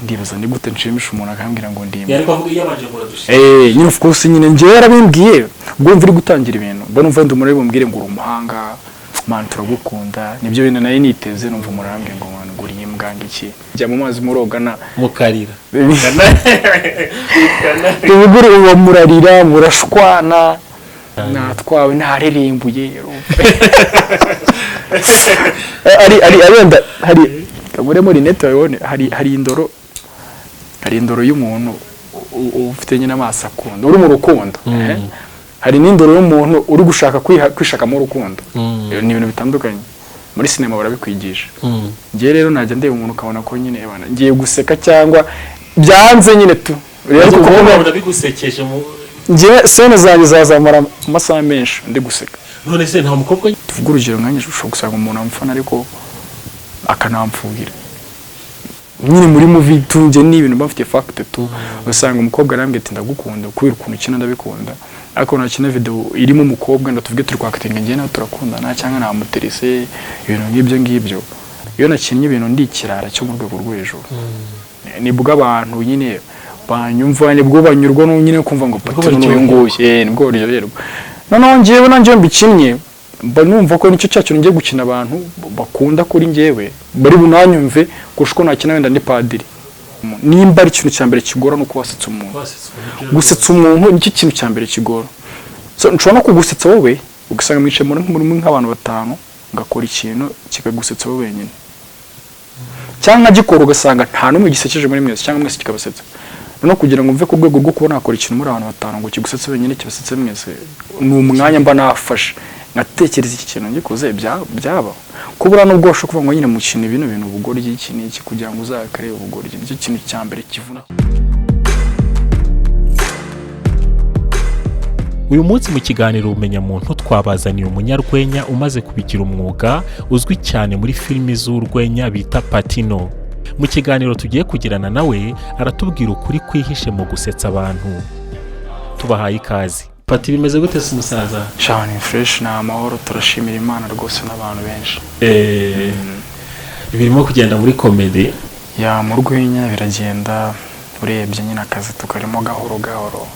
Ndibaza ni gute nshimisha umuntu akambwira ngo ndi imbwa? Ariko avuga iyo abanje ngo uradushima. Nyine of course, nyine njyewe yarabimbwiye. Ubwo mva uri gutangira ibintu, mbona numva wenda umuntu ari bumbwire ngo uri umuhanga man, turagukunda. Nibyo bintu nari niteze. Numva umuntu arambwiye ngo man, ngo uri imbwa, ngo iki, jya mu mazi murogana. Mukarira. Ubwo uba murarira, murashwana, natwawe ntarerimbuye. Ari wenda hari kabure muri net babibone, hari indoro y'umuntu ufite nyine amaso akunda, uri mu rukundo. Hari n'indoro y'umuntu uri gushaka kwishakamo urukundo. Ni ibintu bitandukanye, muri sinema barabikwigisha. Njyewe rero najya ndeba umuntu ukabona ko nyine ebana, ngiye guseka cyangwa byanze nyine tu. Rero ariko kuko kuba wabona bigusekeje mu njyewe scene zanjye zazamara amasaha menshi ndi guseka. None se nta mukobwa? Tuvuge urugero nkanjye, ushobora gusanga umuntu amfana ariko akanamfuhira nyine muri movie tu. Njye ni ibintu mba mfite fact tu. Ugasanga umukobwa arambwira ati: "Ndagukunda kubera ukuntu ukina, ndabikunda." Ariko nakina video irimo umukobwa, ndatuvuge turi kwactinga, njye nawe turakundana cyangwa namuterese, ibintu nk'ibyo ngibyo. Iyo nakinnye ibintu ndi ikirara cyo mu rwego rwo hejuru, nibwo abantu nyine banyumva, nibwo banyurwa no nyine kumva ngo Patino n'uyu nguyu, nibwo baryoherwa. Noneho njyewe nanjye iyo mbikinnye, mba numva ko nicyo cya kintu ngiye gukina abantu bakunda kuri njyewe, bari bunanyumve kurusha uko nakina wenda ndi padiri. Nimba ari ikintu cya mbere kigora, ni uko wasetsa umuntu. Gusetsa umuntu nicyo kintu cya mbere kigora. So, nshobora no kugusetsa wowe, ugasanga mwicaye muri nk'abantu batanu, ngakora ikintu kikagusetsa wowe wenyine, cyangwa nkagikora ugasanga nta n'umwe gisekeje muri mwese, cyangwa mwese kikabasetsa. No kugira ngo mve ku rwego rwo kuba nakora ikintu muri abantu batanu ngo kigusetse wenyine kibasetse mwese, ni umwanya mba nafashe nkatekereza iki kintu ngikoze byaba ko buriya nubwo washobora kuvuga ngo nyine mukina bino bintu ubugoryi, iki n'iki, kugira ngo uzakarebe ubugoryi, nicyo kintu cya mbere kivuna. Uyu munsi mu kiganiro Ubumenyamuntu twabazaniye umunyarwenya umaze kubigira umwuga, uzwi cyane muri filimi z'urwenya bita Patino. Mu kiganiro tugiye kugirana nawe aratubwira ukuri kwihishe mu gusetsa abantu. Tubahaye ikaze. Pati, bimeze gute se umusaza? Sha, ni fresh, ni amahoro, turashimira Imana rwose n'abantu benshi. Birimo kugenda muri comedy? Ya, mu rwenya biragenda. Urebye nyine akazi tukarimo gahoro gahoro,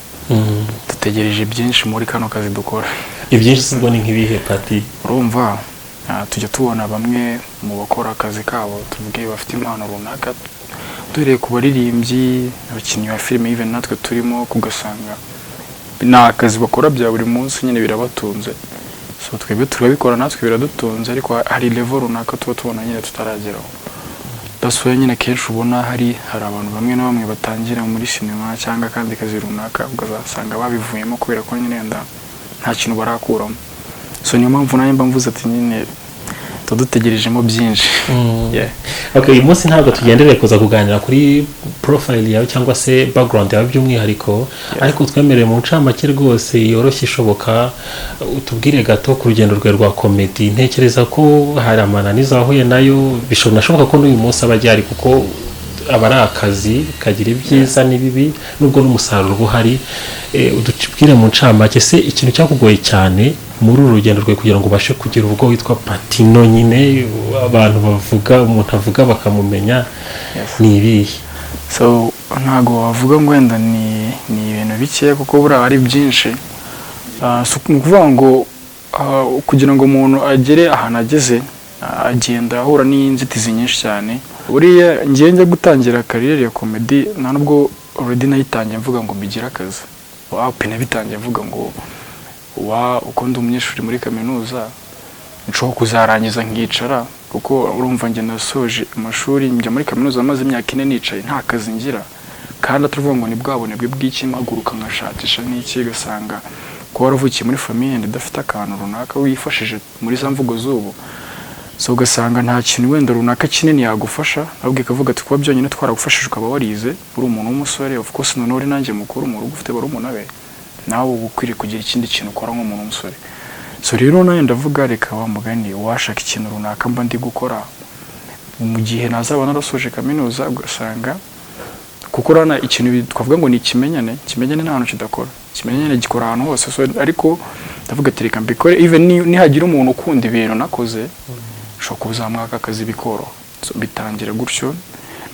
dutegereje byinshi muri kano kazi dukora. Ibyinshi si ubwo ni nk'ibihe, Pati? Urumva tujya tubona bamwe mu bakora akazi kabo, tuvuge bafite impano runaka, duhereye ku baririmbyi, abakinnyi ba filime, even natwe turimo, kugasanga ni akazi bakora bya buri munsi nyine birabatunze. So twebwe turabikora natwe biradutunze, ariko hari level runaka tuba tubona nyine tutarageraho. That's why nyine akenshi ubona hari abantu bamwe na bamwe batangira muri sinema cyangwa akandi kazi runaka, ukazasanga babivuyemo kubera ko nyine wenda nta kintu barakuramo. So niyo mpamvu nanjye mba mvuze ati nyine tuba dutegerejemo byinshi. Yeah. Okay, uyu munsi ntabwo tugendereye kuza kuganira kuri profile yawe cyangwa se background yawe by'umwihariko, ariko twemerere mu ncamake rwose yoroshye ishoboka utubwire gato ku rugendo rwawe rwa comedy. Ntekereza ko hari amananiza wahuye nayo, bishobora nashoboka ko n'uyu munsi aba agihari, kuko aba ari akazi kagira ibyiza n'ibibi nubwo n'umusaruro uba uhari. Udutubwire mu ncamake se ikintu cyakugoye cyane muri uru rugendo rwawe kugira ngo ubashe kugira ubwo witwa Patino nyine, abantu bavuga, umuntu avuga bakamumenya, ni ibihe? So ntabwo wavuga ngo wenda ni ibintu bikeya, kuko buriya ari byinshi. So ni ukuvuga ngo kugira ngo umuntu agere ahantu ageze, agenda ahura n'inzitizi nyinshi cyane. Buriya ngiye njya gutangira career ya comedy, nta nubwo already nayitangiye mvuga ngo mbigire akazi. Wapi, nabitangiye mvuga ngo wa uko ndi umunyeshuri muri kaminuza, nshobora kuzarangiza nkicara, kuko urumva njye nasoje amashuri njya muri kaminuza, maze imyaka 4 nicaye nta kazi ngira, kandi atavuga ngo ni bwa bunebwe bw'iki, mpaguruka nkashakisha n'iki, ugasanga kuba waravukiye muri famille idafite akantu runaka wifashije muri za mvugo z'ubu. So ugasanga nta kintu wenda runaka kinini yagufasha, ahubwo ikavuga ati kuba byonyine twaragufashije ukaba warize, uri umuntu w'umusore, of course noneho uri nanjye mukuru mu rugo, ufite barumuna be, nawe uba ukwiriye kugira ikindi kintu ukora nk'umuntu w'umusore. So rero nawe ndavuga reka wa mugani washaka ikintu runaka mba ndi gukora mu gihe nazaba narasoje kaminuza. Ugasanga kuko urabona ikintu twavuga ngo ni ikimenyane, ikimenyane nta hantu kidakora, ikimenyane gikora ahantu hose. So ariko ndavuga ati reka mbikore, even nihagira umuntu ukunda ibintu nakoze, ushobora kuzamwaka akazi bikoroha. So, bitangira gutyo.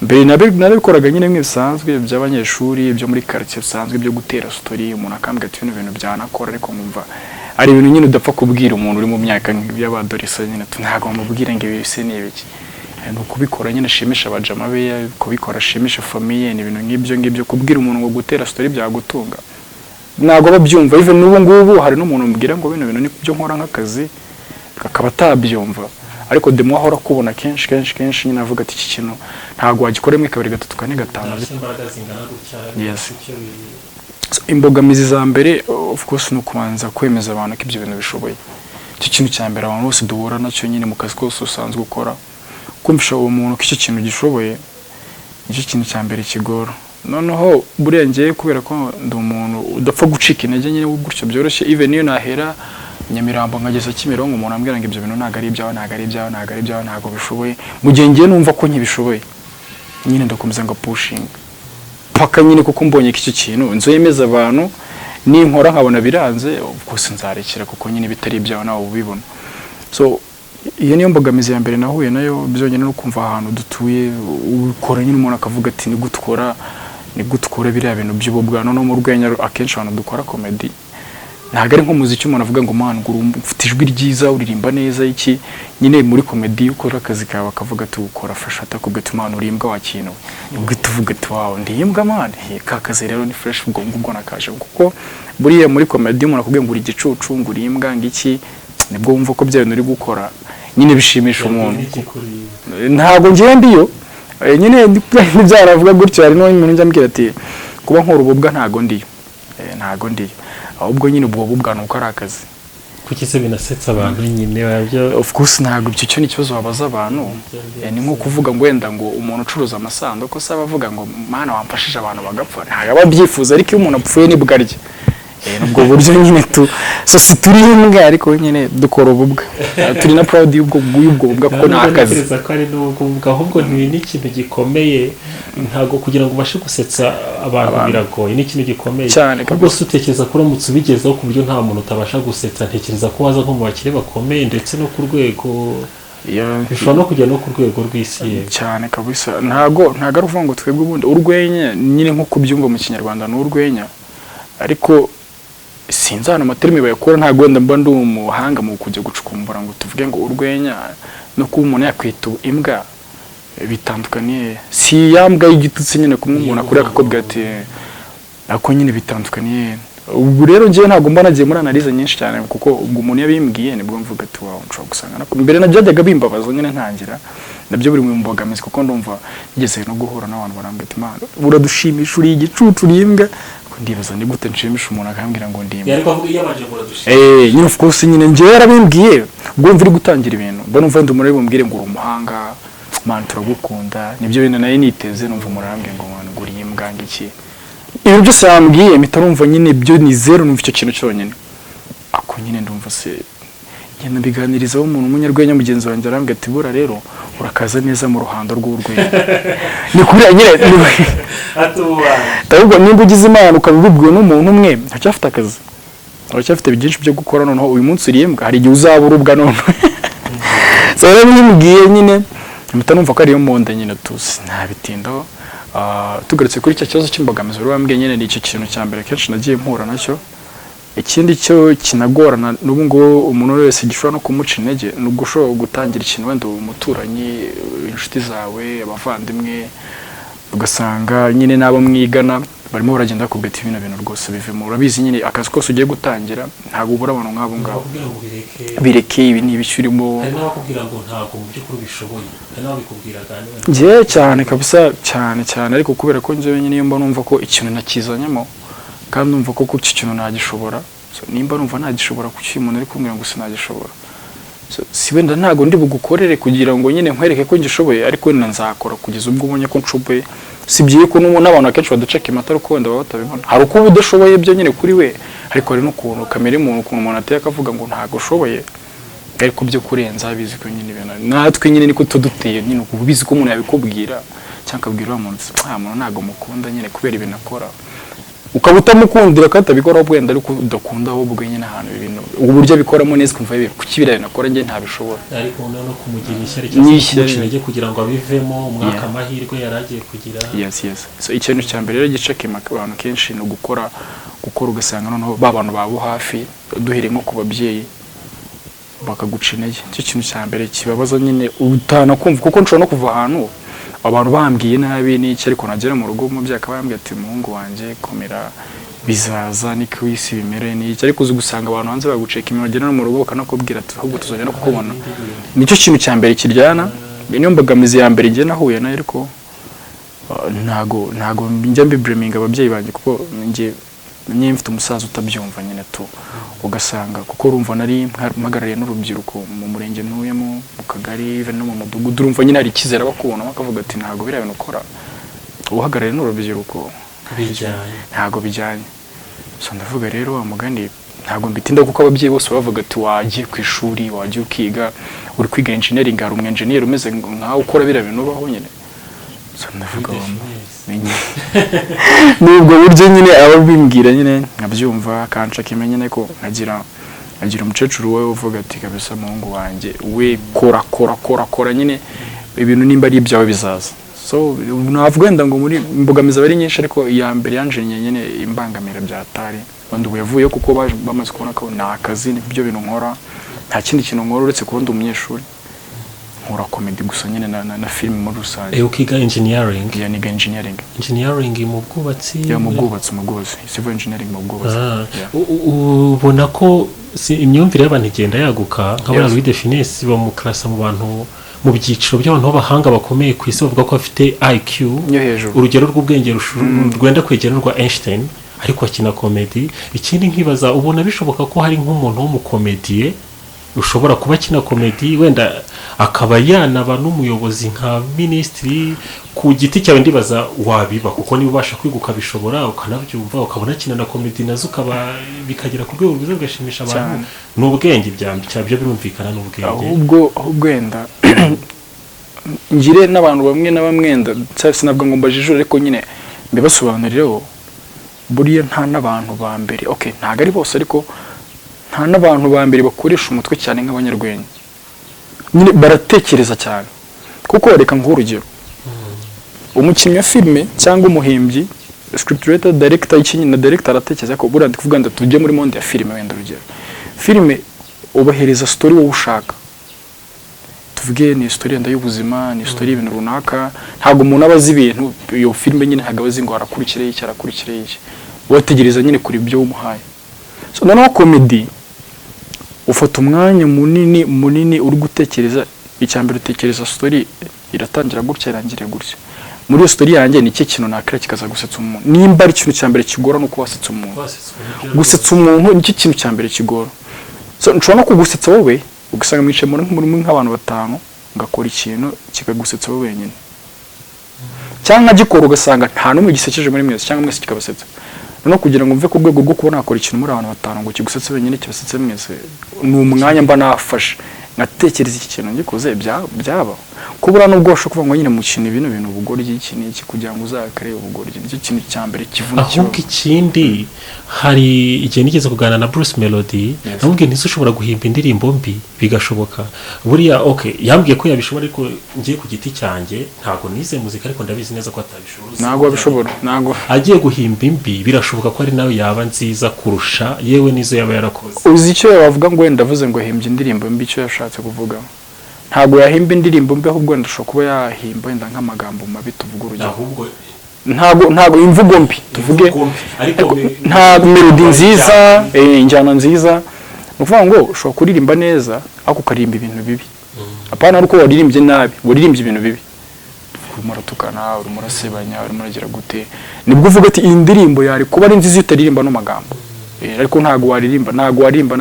Mbere narabikoraga nyine bimwe bisanzwe by'abanyeshuri, byo muri quartier bisanzwe, byo gutera story, umuntu akambwira ati bino bintu byanakora, ariko nkumva ari ibintu nyine udapfa kubwira umuntu uri mu myaka y'abadolescent nyine, ntabwo wamubwira ngo ibi se ni ibiki. Ni ukubikora nyine ashimisha abajama be, kubikora ashimisha famille, ni ibintu nk'ibyo ngibyo. Kubwira umuntu ngo gutera story byagutunga, ntabwo aba abyumva. Even n'ubu ngubu hari n'umuntu mbwira ngo bino bintu ni byo nkora nk'akazi, akaba atabyumva, ariko demo ahora akubona kenshi kenshi kenshi nyine avuga ati iki kintu ntabwo wagikora rimwe, kabiri, gatatu, kane, gatanu. Ntabwo imbaraga zingana gutya. Yes. Icyo So, imbogamizi za mbere, of course, ni ukubanza kwemeza abantu ko ibyo bintu bishoboye. Icyo kintu cya mbere abantu bose duhura nacyo nyine mu kazi kose usanzwe ukora, kumvisha uwo muntu ko icyo kintu gishoboye, nicyo kintu cya mbere kigora. Noneho buriya ngewe kubera ko ndi umuntu udapfa gucika intege nyine gutyo byoroshye, even niyo nahera Nyamirambo nkageza Kimironko, umuntu ambwira ngo ibyo bintu ntabwo ari ibyawe, ntabwo ari ibyawe, ntabwo ari ibyawe, ntabwo bishoboye, mu gihe ngewe numva ko nkibishoboye nyine, ndakomeza ngo pushinga paka nyine, kuko mbonye ko icyo kintu inzu yemeza abantu. Ninkora nkabona biranze, of course nzarekera, kuko nyine bitari ibyawe nawe ubibona. So iyo niyo mbogamizi ya mbere nahuye nayo byonyine, no kumva ahantu dutuye ukora nyine, umuntu akavuga ati ni gute ukora, ni gute ukora biriya bintu by'ububwa. Noneho mu rwenya, akenshi abantu dukora comedy, ntabwo ari nk'umuziki umuntu avuga ngo man, ngo ufite ijwi ryiza, uririmba neza, iki. Nyine muri comedy iyo ukora akazi kawe akavuga ati ukora fresh, atakubwira ati man, uri imbwa wa kintu, ubwo tuvuga ati wow, ndi imbwa man. He, ka kazi rero ni fresh. Ubwo ngubwo nakaje, kuko buriya muri comedy umuntu akubwiye ngo uri igicucu, ngo uri imbwa, ngo iki, nibwo wumva ko bya bintu uri gukora nyine bishimisha umuntu. Ntabwo ngiye ndiyo. Nyine ntibyaravuga gutyo. Hari n'umuntu njya ambwira ati kuba nkora ububwa ntago ndiyo. Ntago ndiyo, ahubwo nyine ubwo bubwa ni uko ari akazi. Kuki se binasetsa abantu nyine babyo? Of course ntabwo ibyo, cyo ni ikibazo wabaza abantu. Ni nko kuvuga ngo wenda ngo umuntu ucuruza amasanduku se aba avuga ngo mana wamfashije abantu bagapfa? Ntabwo aba abyifuza, ariko iyo umuntu apfuye nibwo arya. Nubwo buryo nyine tu so si turi imbwa, ariko nyine dukora ububwa. Turi na proud y'ubwo bubwa kuko ni akazi. Ntekereza ko ari n'ubwo bubwa, ahubwo ni n'ikintu gikomeye. Ntabwo kugira ngo ubashe gusetsa abantu biragoye, ni ikintu gikomeye. Cyane. Ubwo se utekereza ko uramutse ubigezeho ku buryo nta muntu utabasha gusetsa, ntekereza ko waza nko mu bakire bakomeye, ndetse no ku rwego bishobora no kugera no ku rwego rw'isi yewe. Cyane kabisa. Ntago ari ukuvuga ngo twebwe ubundi urwenya nyine nko kubyumva mu Kinyarwanda ni urwenya, ariko sinzi ahantu amatermes bayakura. Ntabwo wenda mba ndi umuhanga mu kujya gucukumbura ngo tuvuge ngo urwenya no kuba umuntu yakwita imbwa bitandukaniye. Si ya mbwa y'igitutsi nyine kumwe umuntu akurira akakubwira ati ako nyine bitandukaniye. Ubwo rero njyewe ntabwo mba nagiye muri analyse nyinshi cyane, kuko ubwo umuntu yabimbwiye nibwo mvuga ati wow, nshobora gusanga nako mbere nabyo byajyaga bimbabaza nyine ntangira, nabyo biri mu mbogamizi, kuko ndumva ngeze no guhura n'abantu barambwira ati man, uradushimisha, uri igicucu, uri imbwa. Ariko ndibaza ni gute nshimisha umuntu akambwira ngo ndi imbwa? Ariko avuga iyo abanje ngo uradushimisha. Nyine of course nyine njyewe yarabimbwiye, ubwo mva uri gutangira ibintu mba numva ndi umuntu bumubwire ngo uri umuhanga man, turagukunda, nibyo bintu nari niteze. Numva umuntu arambwiye ngo man, ngo uri imbwa, ngo iki, ibintu byose yambwiye mpita numva nyine ibyo ni zero, numva icyo kintu cyonyine ako nyine ndumva se ngenda mbiganirizaho umuntu umunyarwenya mugenzi wanjye, arambwira ati bura rero urakaza neza mu ruhando rw'urwenya, ni kuriya nyine Atubana. Ahubwo nimba ugize Imana ukaba ubibwiwe n'umuntu umwe, uracyafite akazi, uracyafite byinshi byo gukora. Noneho uyu munsi uri imbwa, hari igihe uzaba urubwa. Noneho so rero bimbwiye nyine mpita numva ko ariyo monde nyine tuzi ntabitindaho. Tugarutse kuri icyo kibazo cy'imbogamizi wari wambwiye nyine, ni icyo kintu cya mbere kenshi nagiye mpura nacyo. Ikindi cyo kinagorana n'ubu ngubu, umuntu wese gishobora no kumuca intege, ni ugushobora gutangira ikintu, wenda umuturanyi, inshuti zawe, abavandimwe, ugasanga nyine n'abo mwigana barimo baragenda bakubwira ati bino bintu rwose bivemo. Urabizi nyine akazi kose ugiye gutangira ntabwo ubura abantu nk'abo ngabo. Bakubwira ngo bireke. Bireke, ibi ni ibiki urimo. Hari n'abakubwira ngo ntabwo mu by'ukuri ubishoboye, hari n'ababikubwiraga niba Njyewe cyane kabisa, cyane cyane, ariko kubera ko njyewe nyine iyo mba numva ko ikintu nakizanyemo kandi numva ko icyo kintu nagishobora. So, nimba numva nagishobora, kuki umuntu ari kumbwira ngo sinagishobora? So, si wenda ntabwo ndi bugukorere kugira ngo nyine nkwereke ko ngishoboye, ariko wenda nzakora kugeza ubwo ubonye ko nshoboye. Si byiza ko n'abantu akenshi baduceka imata, ariko wenda baba batabibona. Hari uko uba udashoboye byo nyine kuri we, ariko hari n'ukuntu kamere y'umuntu, ukuntu umuntu ateye, akavuga ngo ntabwo ushoboye, ariko byo kurenza abizi ko nyine ibintu natwe nyine niko tuduteye nyine, uba ubizi ko umuntu yabikubwira cyangwa akabwira uriya muntu ati, "Ah, muntu ntabwo mukunda nyine kubera ibintu akora." Ukaba utamukundira ko atabikora wenda, ariko udakunda ahubwo nyine ahantu ibintu uburyo abikoramo neza, ukumva ibintu kuki biriya bintu akora njye ntabishobora. Ariko no kumugira ishyari cyangwa se N'ishyari. kumuca intege kugira ngo abivemo umwaka amahirwe yari agiye kugira. Yes, so ikintu cya mbere rero gica abantu kenshi ni ugukora, gukora ugasanga noneho ba bantu babo hafi, duhereye nko ku babyeyi, bakaguca intege. Icyo kintu cya mbere kibabaza nyine utanakumva, kuko nshobora no kuva ahantu abantu bambwiye nabi n'iki, ariko nagera mu rugo umubyeyi akaba yambwiye ati: "Umuhungu wanjye, komera, bizaza, niko isi bimere," n'iki. Ariko uzi gusanga abantu hanze baguceka inyuma, bagera no mu rugo bakanakubwira ati: "Ahubwo tuzongera no kukubona." Nicyo kintu cya mbere kiryana, niyo mbogamizi ya mbere njye nahuye nayo. Ariko ntago njya mbiblaminga ababyeyi banjye, kuko njye nyine mfite umusaza utabyumva nyine tu. Ugasanga kuko urumva nari mpagarariye n'urubyiruko mu murenge ntuyemo, mu kagari, even no mu mudugudu, urumva nyine hari icyizere bakubona, bakavuga ati: "Ntago biriya bintu ukora uhagarariye n'urubyiruko bijyanye." Ntago bijyanye. So ndavuga rero, wa mugani ntago mbitinda, kuko ababyeyi bose bavuga ati: "Wagiye ku ishuri, wagiye ukiga, uri kwiga engineering, hari umu engineer umeze nkawe ukora biriya bintu ubaho nyine." So ndavuga wa ni ubwo buryo nyine aba bimbwira nyine nkabyumva, akanca akimenya nyine ko nkagira umukecuru we uvuga ati: "Kabisa muhungu wanjye we, kora, kora, kora, kora nyine ibintu, nimba ari ibyawe bizaza." So navuga wenda ngo muri imbogamizi aba ari nyinshi, ariko iya mbere yanjennye nyine imbangamira byatari wenda ubu yavuyeho, kuko bamaze kubona ko ni akazi, nibyo bintu nkora, nta kindi kintu nkora uretse kuba ndi umunyeshuri, nkora comedy gusa nyine na filime muri rusange. Ukiga engineering? Yeah, niga engineering. Engineering mu bwubatsi? Yeah, mu bwubatsi, civil engineering mu bwubatsi. Yeah. Ubona ko si imyumvire y'abantu igenda yaguka nka buriya Louis de Funès bamukarasa mu bantu, mu byiciro by'abantu b'abahanga bakomeye ku isi, bavuga ko afite IQ yo hejuru, urugero rw'ubwenge rwenda kwegera n'urwa Einstein, ariko akina comedy. Ikindi nkibaza, ubona bishoboka ko hari nk'umuntu w'umukomediye ushobora kuba akina comedy, wenda akaba yanaba n'umuyobozi nka minisitiri? Ku giti cyawe ndibaza wabiba, kuko niba ubasha kwiga ukabishobora, ukanabyumva, ukabona akina na comedy nazo, ukaba bikagera ku rwego rwiza bigashimisha abantu. Cyane. Ni ubwenge byo birumvikana, ni ubwenge. Ahubwo wenda ngire n'abantu bamwe na bamwe wenda sinavuga ngo mbajijure, ariko nyine mbibasobanurireho. Buriya nta n'abantu ba mbere, okay, ntabwo ari bose, ariko nta n'abantu ba mbere bakoresha umutwe cyane nk'abanyarwenya nyine, baratekereza cyane. Kuko reka nguhe urugero: umukinnyi wa filime cyangwa umuhimbyi, script writer, director, iki na director aratekereza ko buriya ndi kuvuga ngo tujye muri monde ya filime. Wenda urugero, filime ubahereza story wowe ushaka, tuvuge ni story yenda y'ubuzima, ni story y'ibintu runaka. Ntabwo umuntu aba azi ibintu iyo filime nyine, ntabwo aba azi ngo harakurikiraho iki, harakurikiraho iki, wategereza nyine kuri ibyo umuhaye. So noneho comedy ufata umwanya munini munini uri gutekereza. Icya mbere utekereza story iratangira gutya, irangire gutya. Muri iyo story yanjye ni iki kintu nakira kikaza gusetsa umuntu? Nimba ari ikintu cya mbere kigora, ni uko wasetsa umuntu. Gusetsa umuntu nicyo kintu cya mbere kigora. So nshobora no kugusetsa wowe, ugasanga mwicaye muri nk'abantu batanu, ngakora ikintu kikagusetsa wowe wenyine, cyangwa nkagikora ugasanga nta n'umwe gisekeje muri mwese, cyangwa mwese kikabasetsa. Noneho kugira ngo mve ku rwego rwo kuba nakora ikintu muri abantu batanu ngo kigusetse wenyine, kibasetse mwese, ni umwanya mba nafashe nkatekereza iki kintu ngikoze byaba kubura nubwo washobora kuvuga ngo nyine mukina ibintu bintu ubugoryi, iki n'iki, kugira ngo uzakare ubugoryi, nicyo kintu cya mbere kivuna. Ahubwo ikindi, hari igihe nigeze kuganira na Bruce Melody, namubwiye nti: "Ushobora guhimba indirimbo mbi bigashoboka buriya?" Okay, yambwiye ko yabishobora, ariko ngiye ku giti cyanjye ntabwo nize muzika, ariko ndabizi neza ko atabishobora. Ntabwo wabishobora, ntabwo. Agiye guhimba imbi, birashoboka ko ari nawe yaba nziza kurusha yewe n'izo yaba yarakoze. Uzi icyo wavuga ngo wenda avuze ngo yahimbye indirimbo mbi, icyo yashatse kuvuga, ntabwo yahimba indirimbo mbi, ahubwo wenda ashobora kuba yahimba wenda nk'amagambo mabi, tuvuge urugero. Ahubwo Ntabwo imvugo mbi, tuvuge. Imvugo mbi, ariko Ariko nta melody nziza, injyana nziza. Ni ukuvuga ngo ushobora kuririmba neza ariko ukaririmba ibintu bibi. Apana ari uko waririmbye nabi, waririmbye ibintu bibi, urimo uratukana, urimo urasebanya, urimo uragira gute. Nibwo uvuga ati iyi ndirimbo yari kuba ari nziza iyo utaririmba no magambo. Ariko ntabwo waririmba nawe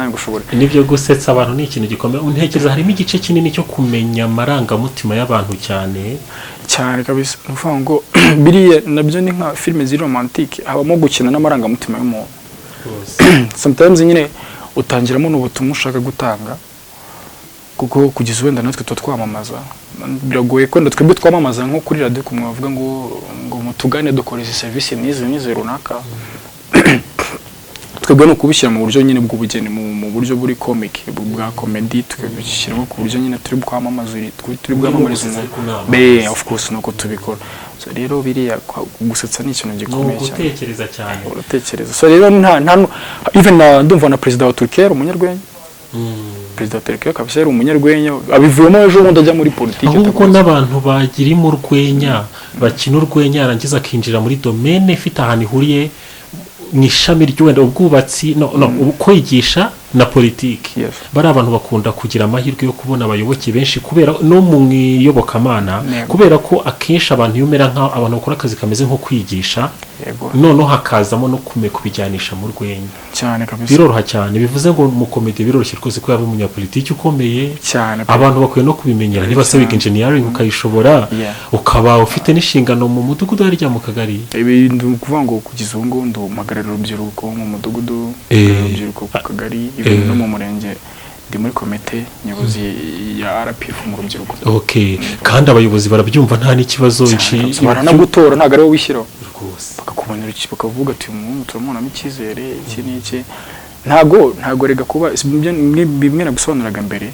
ngo ushobore. Nibyo, gusetsa abantu ni ikintu gikomeye. Ntekereza harimo igice kinini cyo kumenya amarangamutima y'abantu cyane. Cyane kabisa. Ni ukuvuga ngo biriya nabyo ni nka filime ziri romantique, habamo gukina n'amarangamutima y'umuntu. Sometimes nyine utangiramo n'ubutumwa ushaka gutanga, kuko kugeza wenda natwe tuba twamamaza, biragoye ko wenda twebwe twamamaza nko kuri radiyo kumwe bavuga ngo mutugane dukora izi serivisi n'izi n'izi runaka. Twebwe ni ukubishyira mu buryo nyine bw'ubugeni, mu buryo buri comic, bwa comedy, tukabishyiramo ku buryo nyine turi kwamamaza, turi bwamamariza gusetsa umuntu. Ariko ni Be of course nuko tubikora. So rero biriya gusetsa ni ikintu Ni gikomeye cyane. ugutekereza cyane. Uratekereza. So rero nta even na ndumva na perezida wa Turkiya yari umunyarwenya. Perezida wa Turkiya kabisa yari umunyarwenya, abivuyemo ejo bundi ajya muri politiki. Ahubwo atakomeza. n'abantu bagirimo urwenya, bakina urwenya, yarangiza akinjira muri domaine ifite ahantu ihuriye mu ishami ry'wenda ubwubatsi, no kwigisha na politiki, bari abantu bakunda kugira amahirwe yo kubona abayoboke benshi kubera no mu iyobokamana, kubera ko akenshi abantu iyo umera nk'aho abantu bakora akazi kameze nko kwigisha, noneho hakazamo no kubijyanisha mu rwenya, Cyane kabisa. biroroha cyane. Bivuze ngo mu comedy biroroshye rwose ko yaba umunyapolitiki ukomeye. Cyane pe. Abantu bakwiye no kubimenyera. Niba se wiga engineering ukayishobora, ukaba ufite n'inshingano mu mudugudu harya mu kagari. Ibi ndi ukuvuga ngo kugeza ubu ngubu ndi mpagararira urubyiruko mu mudugudu, urubyiruko ku kagari, even no mu murenge ndi muri komite nyobozi ya RPF mu rubyiruko. Okay, kandi abayobozi barabyumva, nta n'ikibazo. Baranagutora, ntabwo ari wowe wishyiraho. Rwose. Bakakubonera iki, bakavuga ati: "Uyu muhungu turamubonamo icyizere iki n'iki." Ntago rega kuba si bimwe nagusobanuraga mbere,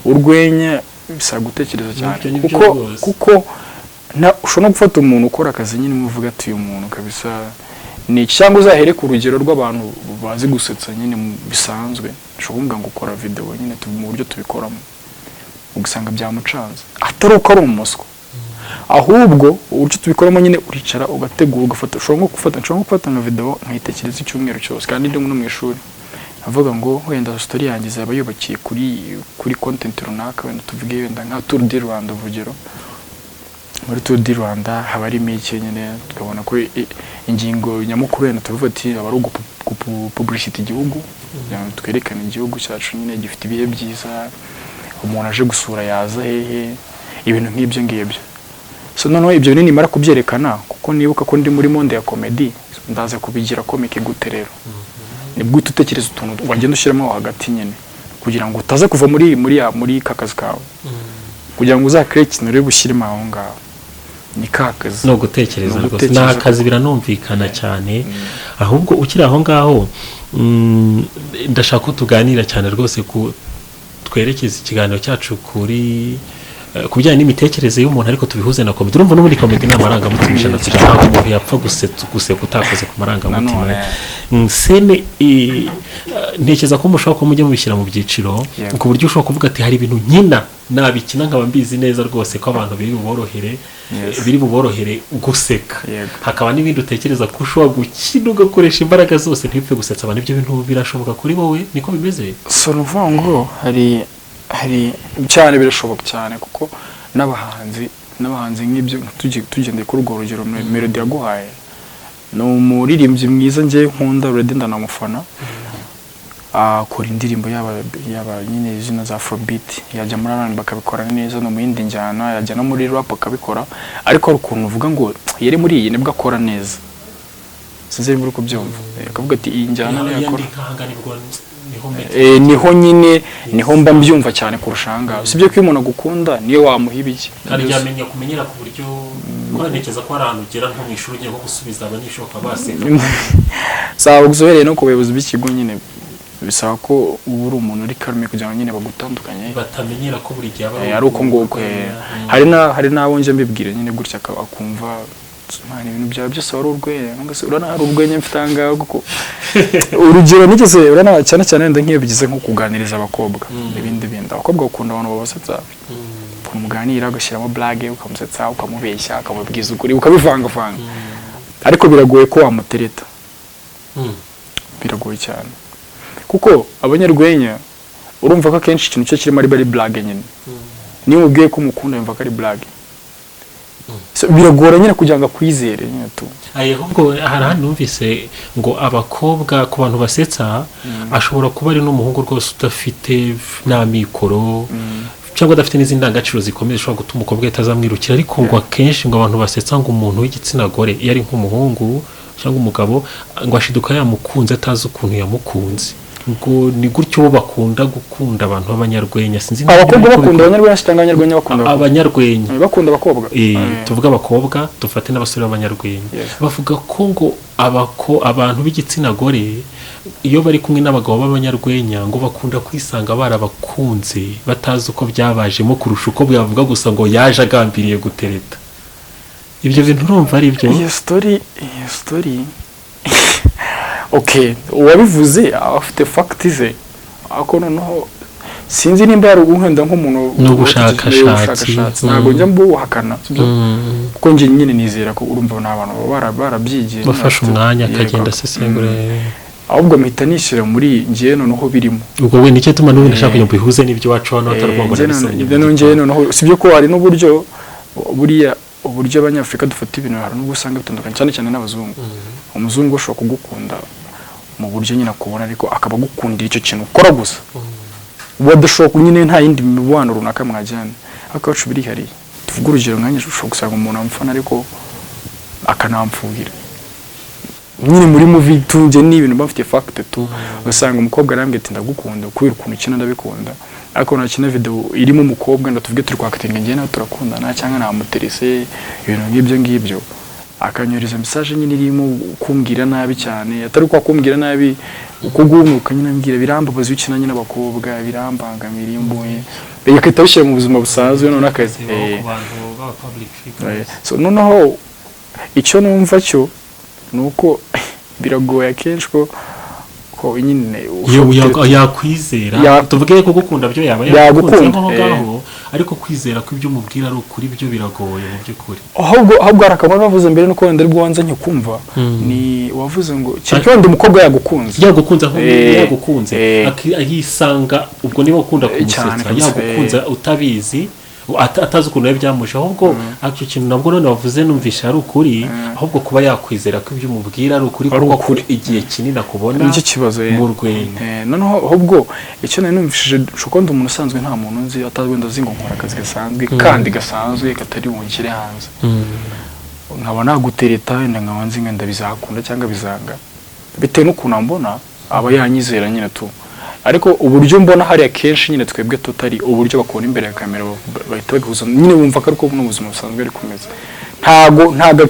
urwenya bisaba gutekereza cyane. Nibyo, nibyo Kuko rwose. kuko ushobora no gufata umuntu ukora akazi nyine uvuga ati: "Uyu muntu kabisa ni iki?" Cyangwa uzahere ku rugero rw'abantu bazi gusetsa nyine bisanzwe. Ushobora kuvuga ngo ukora video nyine mu buryo tubikoramo, ugasanga byamucanze, atari uko ari umuswa, ahubwo uburyo tubikoramo nyine uricara ugategura, ugafata, ushobora nko gufata nka video nkayitekereza icyumweru cyose, kandi ndi no mu ishuri, avuga ngo wenda story yanjye izaba yubakiye kuri content runaka, wenda tuvuge wenda nka Tour du Rwanda. Urugero, muri Tour du Rwanda haba harimo iki nyine, tukabona ko ingingo nyamukuru wenda tuvuga ati aba ari ugupublicity igihugu, kugira ngo twerekane igihugu cyacu nyine gifite ibihe byiza, umuntu aje gusura yaza hehe, ibintu nk'ibyo ngibyo. So noneho ibyo bintu nimara kubyerekana, kuko nibuka ko ndi muri monde ya comedy, ndaza kubigira comic gute? Rero nibwo uhita utekereza utuntu wagenda ushyiramo aho hagati nyine, kugira ngo utaza kuva muri ka kazi kawe, kugira ngo uzakire ikintu uri bushyiremo aho ngaho, ni ka kazi. Ni ugutekereza Ni rwose, ni ugutekereza. akazi, biranumvikana cyane. Ahubwo ukiri aho ngaho, ndashaka ko tuganira cyane rwose, ku twerekeza ikiganiro cyacu kuri ku bijyanye n'imitekerereze y'umuntu, ariko tubihuze na comedy. Urumva n'ubundi comedy ni amarangamutima 100%. Ntabwo umuntu yapfa guseka utakoze ku marangamutima. Nanone. Scène ntekereza ko mushobora kuba mujya mubishyira mu byiciro, ku buryo ushobora kuvuga ati: "Hari ibintu nkina, nabikina nkaba mbizi neza rwose ko abantu biri buborohere, biri buborohere guseka." Hakaba n'ibindi utekereza ko ushobora gukina ugakoresha imbaraga zose ntipfe gusetsa abantu. Ibyo bintu birashoboka kuri wowe? Niko bimeze? So ni ukuvuga ngo hari cyane, birashoboka cyane, kuko n'abahanzi nk'ibyo tugendeye kuri urwo rugero Melody yaguhaye, ni umuririmbyi mwiza njye nkunda already, ndanamufana. Akora indirimbo yaba nyine zino za afrobeat, yajya muri R&B akabikora neza, no mu yindi njyana, yajya no muri rap akabikora. Ariko hari ukuntu uvuga ngo yari muri iyi nibwo akora neza, sinzi niba uri kubyumva. Akavuga ati: "Iyi njyana niyo akora." Niho nyine niho mba mbyumva cyane kurusha ahangaha. Usibye ko iyo umuntu agukunda niyo wamuha ibiki. Hari igihe amenya kumenyera, ku buryo kuko ntekereza ko hari ahantu ugera nko mu ishuri ugiye nko gusubiza abanyeshuri bakaba baseka. Saba gusa uhereye no ku bayobozi b'ikigo nyine, bisaba ko uba uri umuntu uri calme kugira ngo nyine bagutandukanye. Batamenyera ko buri gihe aba Ari uko nguko. Hari n'abo njya mbibwira nyine gutya, akumva: "Man, ibintu byawe byose wari urwenya." Nubwo se urabona hari urwenya mfite aha ngaha? Kuko urugero nigeze, urabona cyane cyane wenda nk'iyo bigize nko kuganiriza abakobwa n'ibindi bindi, abakobwa bakunda abantu babasetsa, ukuntu muganira ugashyiramo blague, ukamusetsa, ukamubeshya, ukamubwiza ukuri, ukabivangavanga. Ariko biragoye ko wamutereta. Biragoye cyane, kuko abanyarwenya urumva ko akenshi ikintu cye kirimo ari blague nyine. Niyo umubwiye ko umukunda yumva ko ari blague. So, biragora nyine kugira ngo akwizere nyine tu. Aye, ahubwo hari ahandi numvise ngo abakobwa ku bantu basetsa, ashobora kuba ari n'umuhungu rwose udafite n'amikoro cyangwa adafite n'izindi ndangagaciro zikomeye zishobora gutuma umukobwa ahita azamwirukira, ariko ngo akenshi ngo abantu basetsa, ngo umuntu w'igitsina gore iyo ari nk'umuhungu cyangwa umugabo, ngo ashiduka yamukunze atazi ukuntu yamukunze. Ngo ni gutyo bo bakunda gukunda abantu b'abanyarwenya, sinzi niba Abakobwa ariko bakunda abanyarwenya cyangwa abanyarwenya bakunda abakobwa? Abanyarwenya. Bakunda abakobwa. Tuvuge abakobwa, dufate n'abasore b'abanyarwenya. Bavuga ko ngo abantu b'igitsina gore iyo bari kumwe n'abagabo b'abanyarwenya ngo bakunda kwisanga barabakunze batazi uko byabajemo, kurusha uko byavuga gusa ngo yaje agambiriye gutereta. Ibyo bintu urumva ari byo? Iyo story, okay, uwabivuze aba afite fact ze, ariko noneho sinzi nimba yari uguhenda nk'umuntu. Ni ubushakashatsi. Ubushakashatsi ntabwo njya mbuhakana, sibyo? Kuko njye nyine nizera ko, urumva, ni abantu baba barabyigiye. Bafashe umwanya akagenda asesengura. Ahubwo mpita nishyira muri njye noneho birimo. Ubwo we nicyo tuma n'ubundi ashaka kugira ngo bihuze n'ibyo iwacu hano, atari ukuvuga ngo Njye nabisomye mu njye gitabo. Noneho sibyo ko hari n'uburyo buriya, uburyo Abanyafurika dufata ibintu, hari n'ubwo usanga bitandukanye cyane cyane n'abazungu. Umuzungu ashobora kugukunda mu buryo nyine akubona, ariko akaba agukundira icyo kintu ukora gusa, badashobora nyine nta yindi mibano runaka mwajyana. Ariko iwacu birihariye. Tuvuge urugero nkanjye, ushobora gusanga umuntu amfana ariko akanamfuhira nyine muri movie tunjye, ni ibintu bafite fact tu. Ugasanga umukobwa arambwira ati: "Ndagukunda kubera ukuntu ukina, ndabikunda." Ariko nakina video irimo umukobwa, ndatuvuge turi kwactinga, njye nawe turakundana cyangwa namuterese, ibintu nk'ibyo ngibyo, akanyohereza message nyine irimo kumbwira nabi cyane, atari uko kumbwira nabi uko guhumuka nyine, ambwira: "Birambabaza iyo ukina nyine abakobwa, birambangamira iyo mbonye." Bagahita bishyira mu buzima busanzwe noneho akazi. Zibaho ku bantu b'aba public figures. So noneho icyo numva cyo ni uko biragoye akenshi ko nyine Iyo ushobora yakwizera, tuvuge ko gukunda byo yaba Yagukunda, yagukunze aho ngaho, ariko kwizera ko ibyo umubwira ari ukuri byo biragoye mu by'ukuri. Ahubwo hari akamaro bavuze mbere, nuko wenda aribwo wanza nkikumva, ni wavuze ngo kereka wenda umukobwa yagukunze. Yagukunze aho, yagukunze, ayisanga ubwo niba ukunda Cyane kumusetsa, kabisa, yagukunze utabizi, atazi ukuntu biba byamuje. Ahubwo icyo kintu nabwo none wavuze numvisha ari ukuri, ahubwo kuba yakwizera ko ibyo umubwira ari ukuri, Ari kuko ukuri. igihe kinini akubona Nicyo kibazo, mu rwenya. Noneho ahubwo icyo nari numvishije, ushobora kuba ndi umuntu usanzwe, nta muntu nzi, atazi wenda azi ngo nkora akazi gasanzwe kandi gasanzwe katari bunshyire hanze, nkaba nagutereta, wenda nkaba nzi wenda bizakunda cyangwa bizanga bitewe n'ukuntu ambona, aba yanyizera nyine tu. Ariko uburyo mbona hariya kenshi nyine twebwe tutari uburyo bakubona imbere ya kamera, bahita babihuza nyine, bumva ko ariko n'ubuzima busanzwe ari kumeze. Ntago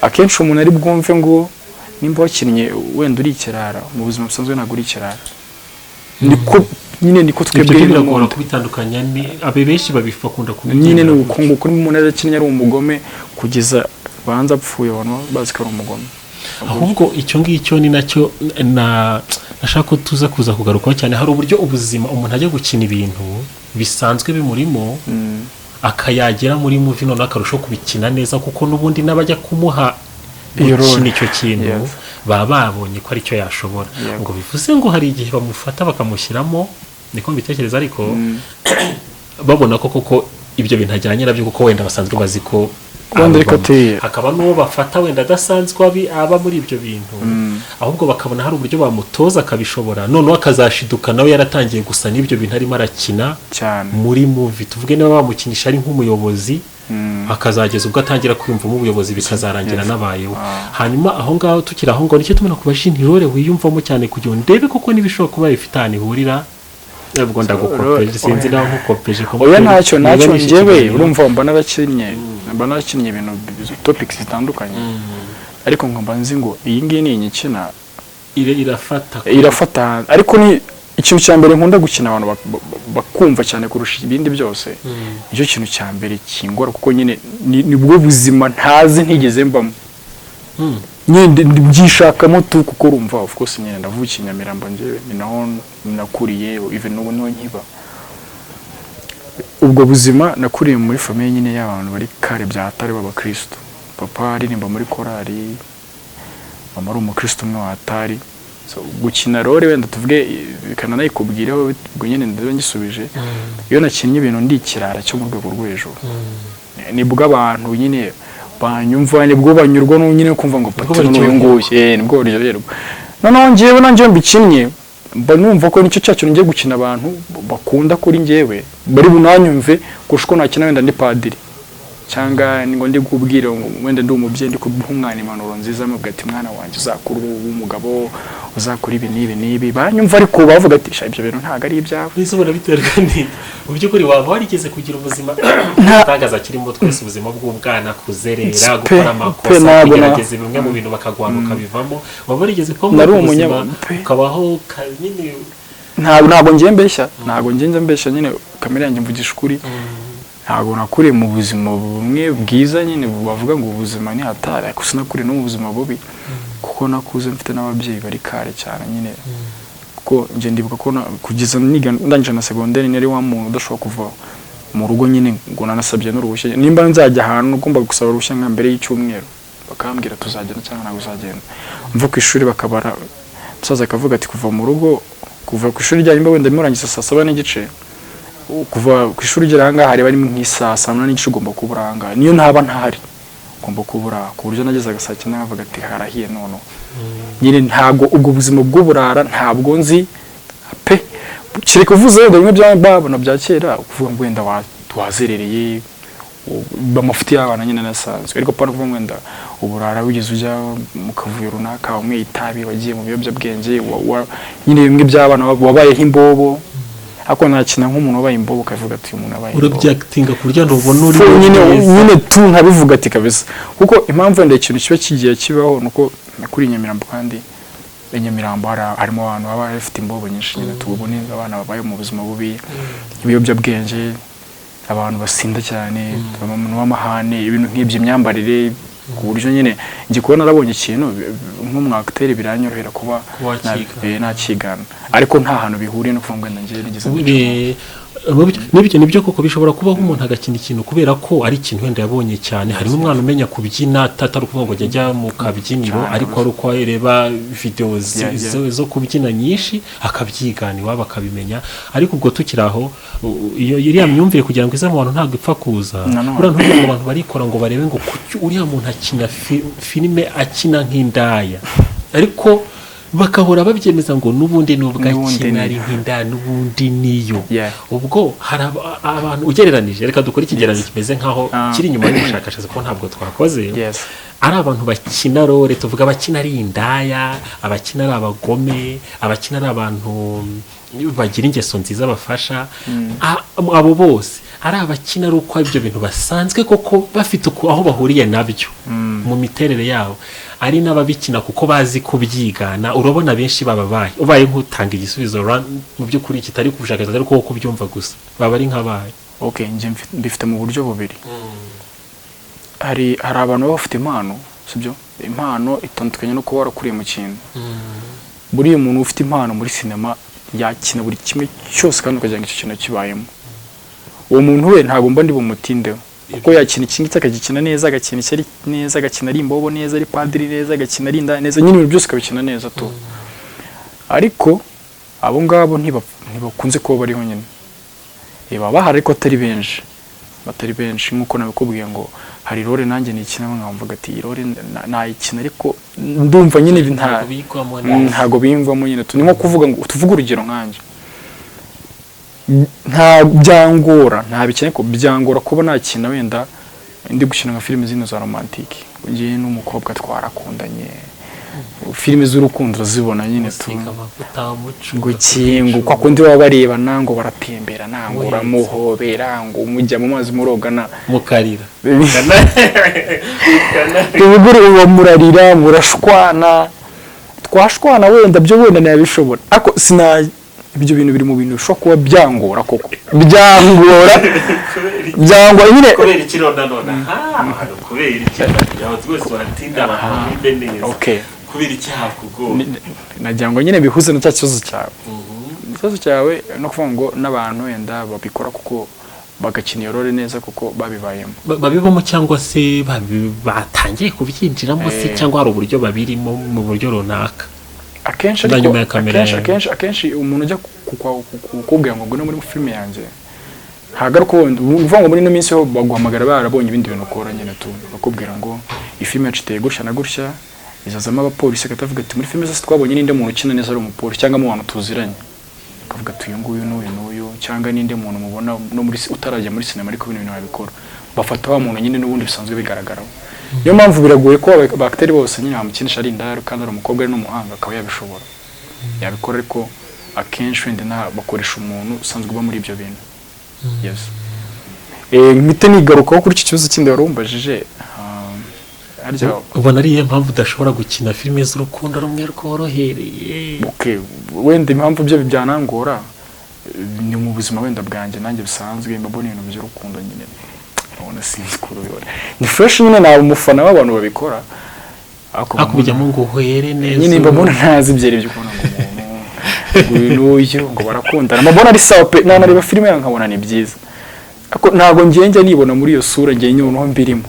akenshi umuntu ari bwumve ngo nimba wakinnye wenda uri ikirara, mu buzima busanzwe ntabwo uri ikirara. Niko nyine, niko Ibyo twebwe byo biragora n'ubundi. kubitandukanya, ni abe benshi bakunda Nyine ni kubigendera uko nguko, niba umuntu yarakinnye ari umugome, kugeza banza apfuye abantu bazi ko ari umugome. Ahubwo icyo ngicyo ni nacyo na nashaka ko tuza kuza kugarukaho cyane. Hari uburyo ubuzima umuntu ajya gukina ibintu bisanzwe bimurimo, akayagera muri movie noneho akarushaho kubikina neza, kuko n'ubundi n'abajya kumuha Iyo gukina role. icyo kintu baba babonye ko aricyo yashobora. Ngo bivuze ngo hari igihe bamufata bakamushyiramo, niko mbitekereza, ariko babona ko koko ibyo bintu ajyanye nabyo, kuko wenda basanzwe bazi ko Wenda ariko abibamo. ateye. Hakaba n'uwo bafata wenda adasanzwe aba muri ibyo bintu, ahubwo bakabona hari uburyo bamutoza akabishobora, noneho akazashiduka nawe yaratangiye gusa n'ibyo bintu arimo arakina Cyane. muri movie. Tuvuge niba bamukinisha ari nk'umuyobozi, akazageza ubwo atangira kwiyumvamo ubuyobozi, bikazarangira nabayeho. Hanyuma aho ngaho, tukiri aho ngaho, nicyo tubona ku role wiyumvamo cyane, kugira ngo ndebe koko niba ishobora kuba ifite ahantu ihurira. Ubwo ndagukopeje, sinzi nawe nkukopeje ko Oya, ntacyo. niba Ntacyo. nishe Njyewe ikiganiro. urumva mba narakinnye ibintu topics zitandukanye, ariko nkaba nzi ngo iyi ngiyi ni inyikina. Irafata. Irafata, ariko ni ikintu cya mbere nkunda gukina abantu bakumva cyane kurusha ibindi byose. Nicyo kintu cya mbere kingora, kuko nyine nibwo buzima ntazi, ntigeze mbamo. Nyine mbyishakamo tu, kuko urumva, of course nyine ndavukiye i Nyamirambo, njyewe ni naho nakuriye, even n'ubu niho nkiba. Ubwo buzima nakuriye muri famille nyine y'abantu bari kare bya hatari b'abakristo. Papa aririmba muri korali, mama ari umukristo umwe wa hatari. So, gukina role wenda tuvuge bikananayikubwireho, ubwo nyine ndaba ngisubije. Iyo nakinnye ibintu ndi ikirara cyo mu rwego rwo hejuru, nibwo abantu nyine banyumva, nibwo banyurwa nyine kumva ngo Nibwo Patino n'uyu nguyu, nibwo baryoherwa. Noneho njyewe nanjye iyo mbikinnye mba numva ko nicyo cya kintu ngiye gukina abantu bakunda kuri njyewe, bari bunanyumve kurusha uko nakina wenda ndi padiri, cyangwa ngo ndi kubwira ngo wenda ndi umubyeyi, ndi kuguha umwana impanuro nziza, amubwira ati: "Mwana wanjye, uzakura ube umugabo." Uzakora ibi n'ibi n'ibi, banyumva, ariko bavuga ati: "Sha, ibyo bintu ntabwo ari ibyawe." Mbese ubona biterwa n'iki mu by'ukuri? Waba warigeze kugira ubuzima itangaza kirimo twese, ubuzima bw'ubwana, kuzerera, Pe, gukora pe, amakosa, ntabwo kugerageza bimwe mu bintu bakaguhana ukabivamo, waba warigeze kuba muri Nari ubwo buzima, pe. ukabaho nyine? Ntabwo ngiye mbeshya, ntabwo ngiye mbeshya nyine, kamere yanjye mvugisha ukuri. Ntabwo nakuriye mu buzima bumwe bwiza nyine bavuga ngo ubuzima ni hatari, ariko sinakuriye no mu buzima bubi, kuko nakuze mfite n'ababyeyi bari kare cyane nyine, kuko njye ndibuka ko kugeza niga ndangije na segonderi nari wa muntu udashobora kuva mu rugo nyine ngo nanasabye n'uruhushya. Nimba nzajya ahantu, ugomba gusaba uruhushya nka mbere y'icyumweru, bakambwira tuzagenda cyangwa ntabwo uzagenda. Mva ku ishuri bakabara, umusaza akavuga ati kuva mu rugo, kuva ku ishuri ryanyu, nimba wenda murangiza saa 7:30, kuva ku ishuri ugera ahangaha hari barimo nk'isaa saa 8:30, ugomba kuba uri ahangaha. Niyo ntaba ntahari ugomba kuba uri aha, ku buryo nagezaga saa 9 nkavuga ati harahiye none nyine. Ntabwo ubwo buzima bw'uburara ntabwo nzi pe, kereka uvuze wenda bimwe bya babona bya kera, kuvuga ngo wenda wazerereye, amafuti y'abana nyine nasanzwe, ariko pana kuvuga ngo wenda uburara wigeze ujya mu kavuyo runaka, wanyweye itabi, wagiye mu biyobyabwenge, nyine bimwe by'abana, wabayeho imbobo. Ariko nakina nk'umuntu wabaye imbobo, ukavuga ati uyu muntu wabaye imbobo. Urabyakitinga ku buryo ntubona uri Fu, nyine neza. Nyine tu nkabivuga ati kabisa, kuko impamvu wenda ikintu kiba kigiye kibaho nuko nakuriye i Nyamirambo, kandi i Nyamirambo harimo abantu baba bafite imbobo nyinshi nyine, tubone abana babaye mu buzima bubi, ibiyobyabwenge, abantu basinda cyane, abantu b'amahane, ibintu nk'ibyo, imyambarire, ku buryo nyine njye kuba narabonye ikintu nk'umu acteur biranyorohera kuba Kuba wakiga. Nakigana, ariko nta hantu bihuriye no kuvuga ngo wenda njye nigeze Nibyo, nibyo koko, bishobora kubaho umuntu agakina ikintu kubera ko ari ikintu wenda yabonye cyane. Hari n'umwana umenya kubyina atari ukuvuga ngo ajya ajya mu kabyiniro, Cyane ariko ari uko areba videwo zo kubyina nyinshi, akabyigana iwabo akabimenya. Ariko ubwo tukiri aho, iyo iriya myumvire kugira ngo ize mu bantu ntabwo ipfa kuza. Nanone. Buriya ntugire ngo abantu barikora ngo barebe ngo kuki uriya muntu akina filime akina nk'indaya, ariko bakahora babyemeza ngo n'ubundi nubwo N'ubundi akina ari nk'indaya, n'ubundi niyo. Ubwo hari abantu ugereranije, reka dukore ikigereranyo kimeze nk'aho kiri inyuma y'ubushakashatsi, kuko ntabwo twakoze, ari abantu bakina role, tuvuga abakina ari indaya, abakina ari abagome, abakina ari abantu bagira ingeso nziza bafasha, abo bose ari abakina ari uko ibyo bintu basanzwe koko bafite uko aho bahuriye nabyo mu miterere yabo, ari n'ababikina kuko bazi kubyigana, urabona benshi bababaye ubaye nk'utanga igisubizo mu by'ukuri kitari ku bushakashatsi ariko wowe kubyumva gusa, baba ari nk'abaye? Okay, njye mbifite mu buryo bubiri. Hari abantu baba bafite impano, sibyo? Impano itandukanye no kuba warakuriye mu kintu. Buriya umuntu ufite impano muri sinema yakina buri kimwe cyose kandi ukagira ngo icyo kintu kibayemo. Uwo muntu we ntabwo mba ndi bumutindeho, kuko yakina iki ngiki akagikina neza, agakina icyo ari neza, agakina ari imbobo neza, ari padiri neza, agakina ari indaya neza, nyine ibintu byose akabikina neza tu. Ariko abo ngabo ntibakunze kuba bariho nyine. Baba bahari ariko atari benshi, batari benshi. Nk'uko nabikubwiye ngo hari role nanjye nikina nkamvuga ati iyi role nayikina, ariko ndumva nyine nta Bigwamo neza. Ntago biyumvamo nyine tu. Ni nko kuvuga ngo tuvuge urugero nkanjye, nta byangora, nta bikene ko byangora kuba nakina wenda ndi gukina nka filime zino za romantique, ngiye n'umukobwa twarakundanye, filime z'urukundo urazibona nyine tu. Gusiga amavuta, umucuga. Ngo kingo kwa kundi baba barebana ngo baratemberana, ngo Wese. uramuhobera, ngo mujya mu mazi murogana, mukarira. Tubigure uba murarira, murashwana, twashwana wenda byo wenda nabishobora, ariko sina ibyo bintu biri mu bintu bishobora kuba byangora koko, byangora nyine. Kubera iki none aha, kubera iki abantu rwose baratinda abantu bumve neza? Okay. Kubera iki hakugora? Nagira ngo nyine bihuze na cya kibazo cyawe. Ikibazo cyawe no kuvuga ngo n'abantu wenda babikora kuko bagakina iyo role neza kuko babibayemo. Babibamo cyangwa se batangiye kubyinjiramo se, cyangwa hari uburyo babirimo mu buryo runaka akenshi na ariko nyuma ya kamera akenshi yawe. Akenshi umuntu ujya kukubwira ngo ngwino muri filime yanjye, ntabwo ari uko wenda uvuga ngo muri ino minsi ho baguhamagara barabonye ibindi bintu ukora nyine tu, bakubwira ngo iyi filime yacu iteye gutya na gutya, izazamo abapolisi, akatavuga ati muri filime zose twabonye ninde muntu ukina neza ari umupolisi, cyangwa mu bantu tuziranye akavuga ati uyu nguyu n'uyu n'uyu, cyangwa ninde muntu mubona no muri utarajya muri sinema ariko bino bintu babikora, bafata wa muntu nyine n'ubundi bisanzwe bigaragaraho. Niyo mpamvu biragoye ko aba acteur bose nyine bamukinisha ari indaya kandi ari umukobwa, ari n'umuhanga akaba yabishobora. Yabikora, ariko akenshi wenda bakoresha umuntu usanzwe uba muri ibyo bintu. Yes. Mpite nigarukaho kuri iki kibazo kindi wari umbajije. Harya Ubona ari iyihe mpamvu udashobora gukina filime z'urukundo rumwe rworohereye? Okay, wenda impamvu byo byanangora, ni mu buzima wenda bwanjye nanjye bisanzwe mba mbona ibintu by'urukundo nyine ubona sinzi ukuntu ubibona, ni fresh nyine, naba umufana w'abantu babikora, ariko mba Hakubijyamo ngo uhwere neza. Nyine mba mbona ntazi ibyo ari byo, kubona ngo umuntu ngo uyu n'uyu ngo barakundana, mba mbona ari sawa pe. Nanareba filime yawe nkabona ni byiza, ariko ntabwo ngiye njya nibona muri iyo sura. Ngiye noneho mbirimo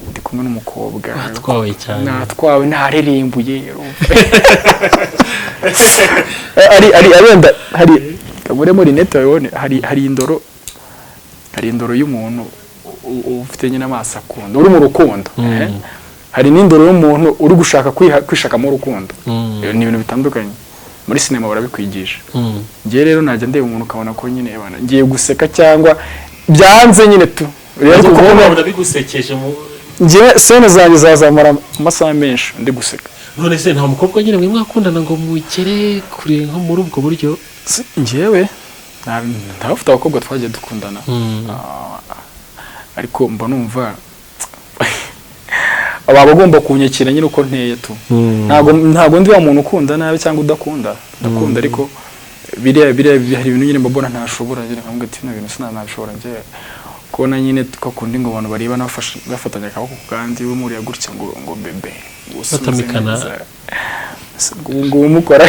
ndi kumwe n'umukobwa. Watwawe cyane. Natwawe, ntarerimbuye. Ari wenda hari kaburemo rinete wabibone, hari indoro y'umuntu ufite nyine amaso akunda, uri mu rukundo. Hari n'indoro y'umuntu uri gushaka kwishakamo urukundo. Ni ibintu bitandukanye, muri sinema barabikwigisha. Ngewe rero najya ndeba umuntu ukabona ko nyine ebana, ngiye guseka cyangwa byanze nyine tu rero Ariko kuko ubona bigusekeje mu ngewe scene zanjye zazamara amasaha menshi ndi guseka. None se nta mukobwa nyine mwe mwakundana ngo mugere kure nko muri ubwo buryo? Njyewe ndabafite abakobwa twagiye dukundana. Ariko mba numva baba bagomba kunyakira nyine uko nteye tu. Ntabwo ndi wa muntu ukunda nabi cyangwa udakunda. Ndakunda, ariko biriya hari ibintu nyine mbona ntashobora nyine, nkavuga ati bino bintu sinanabishobora njye. Kubona nyine twakundi ngo abantu bareba bafatanya akaboko ku kandi, bumuriya gutya ngo bébé, ngo usubize Batamikana. neza. Ngo umukora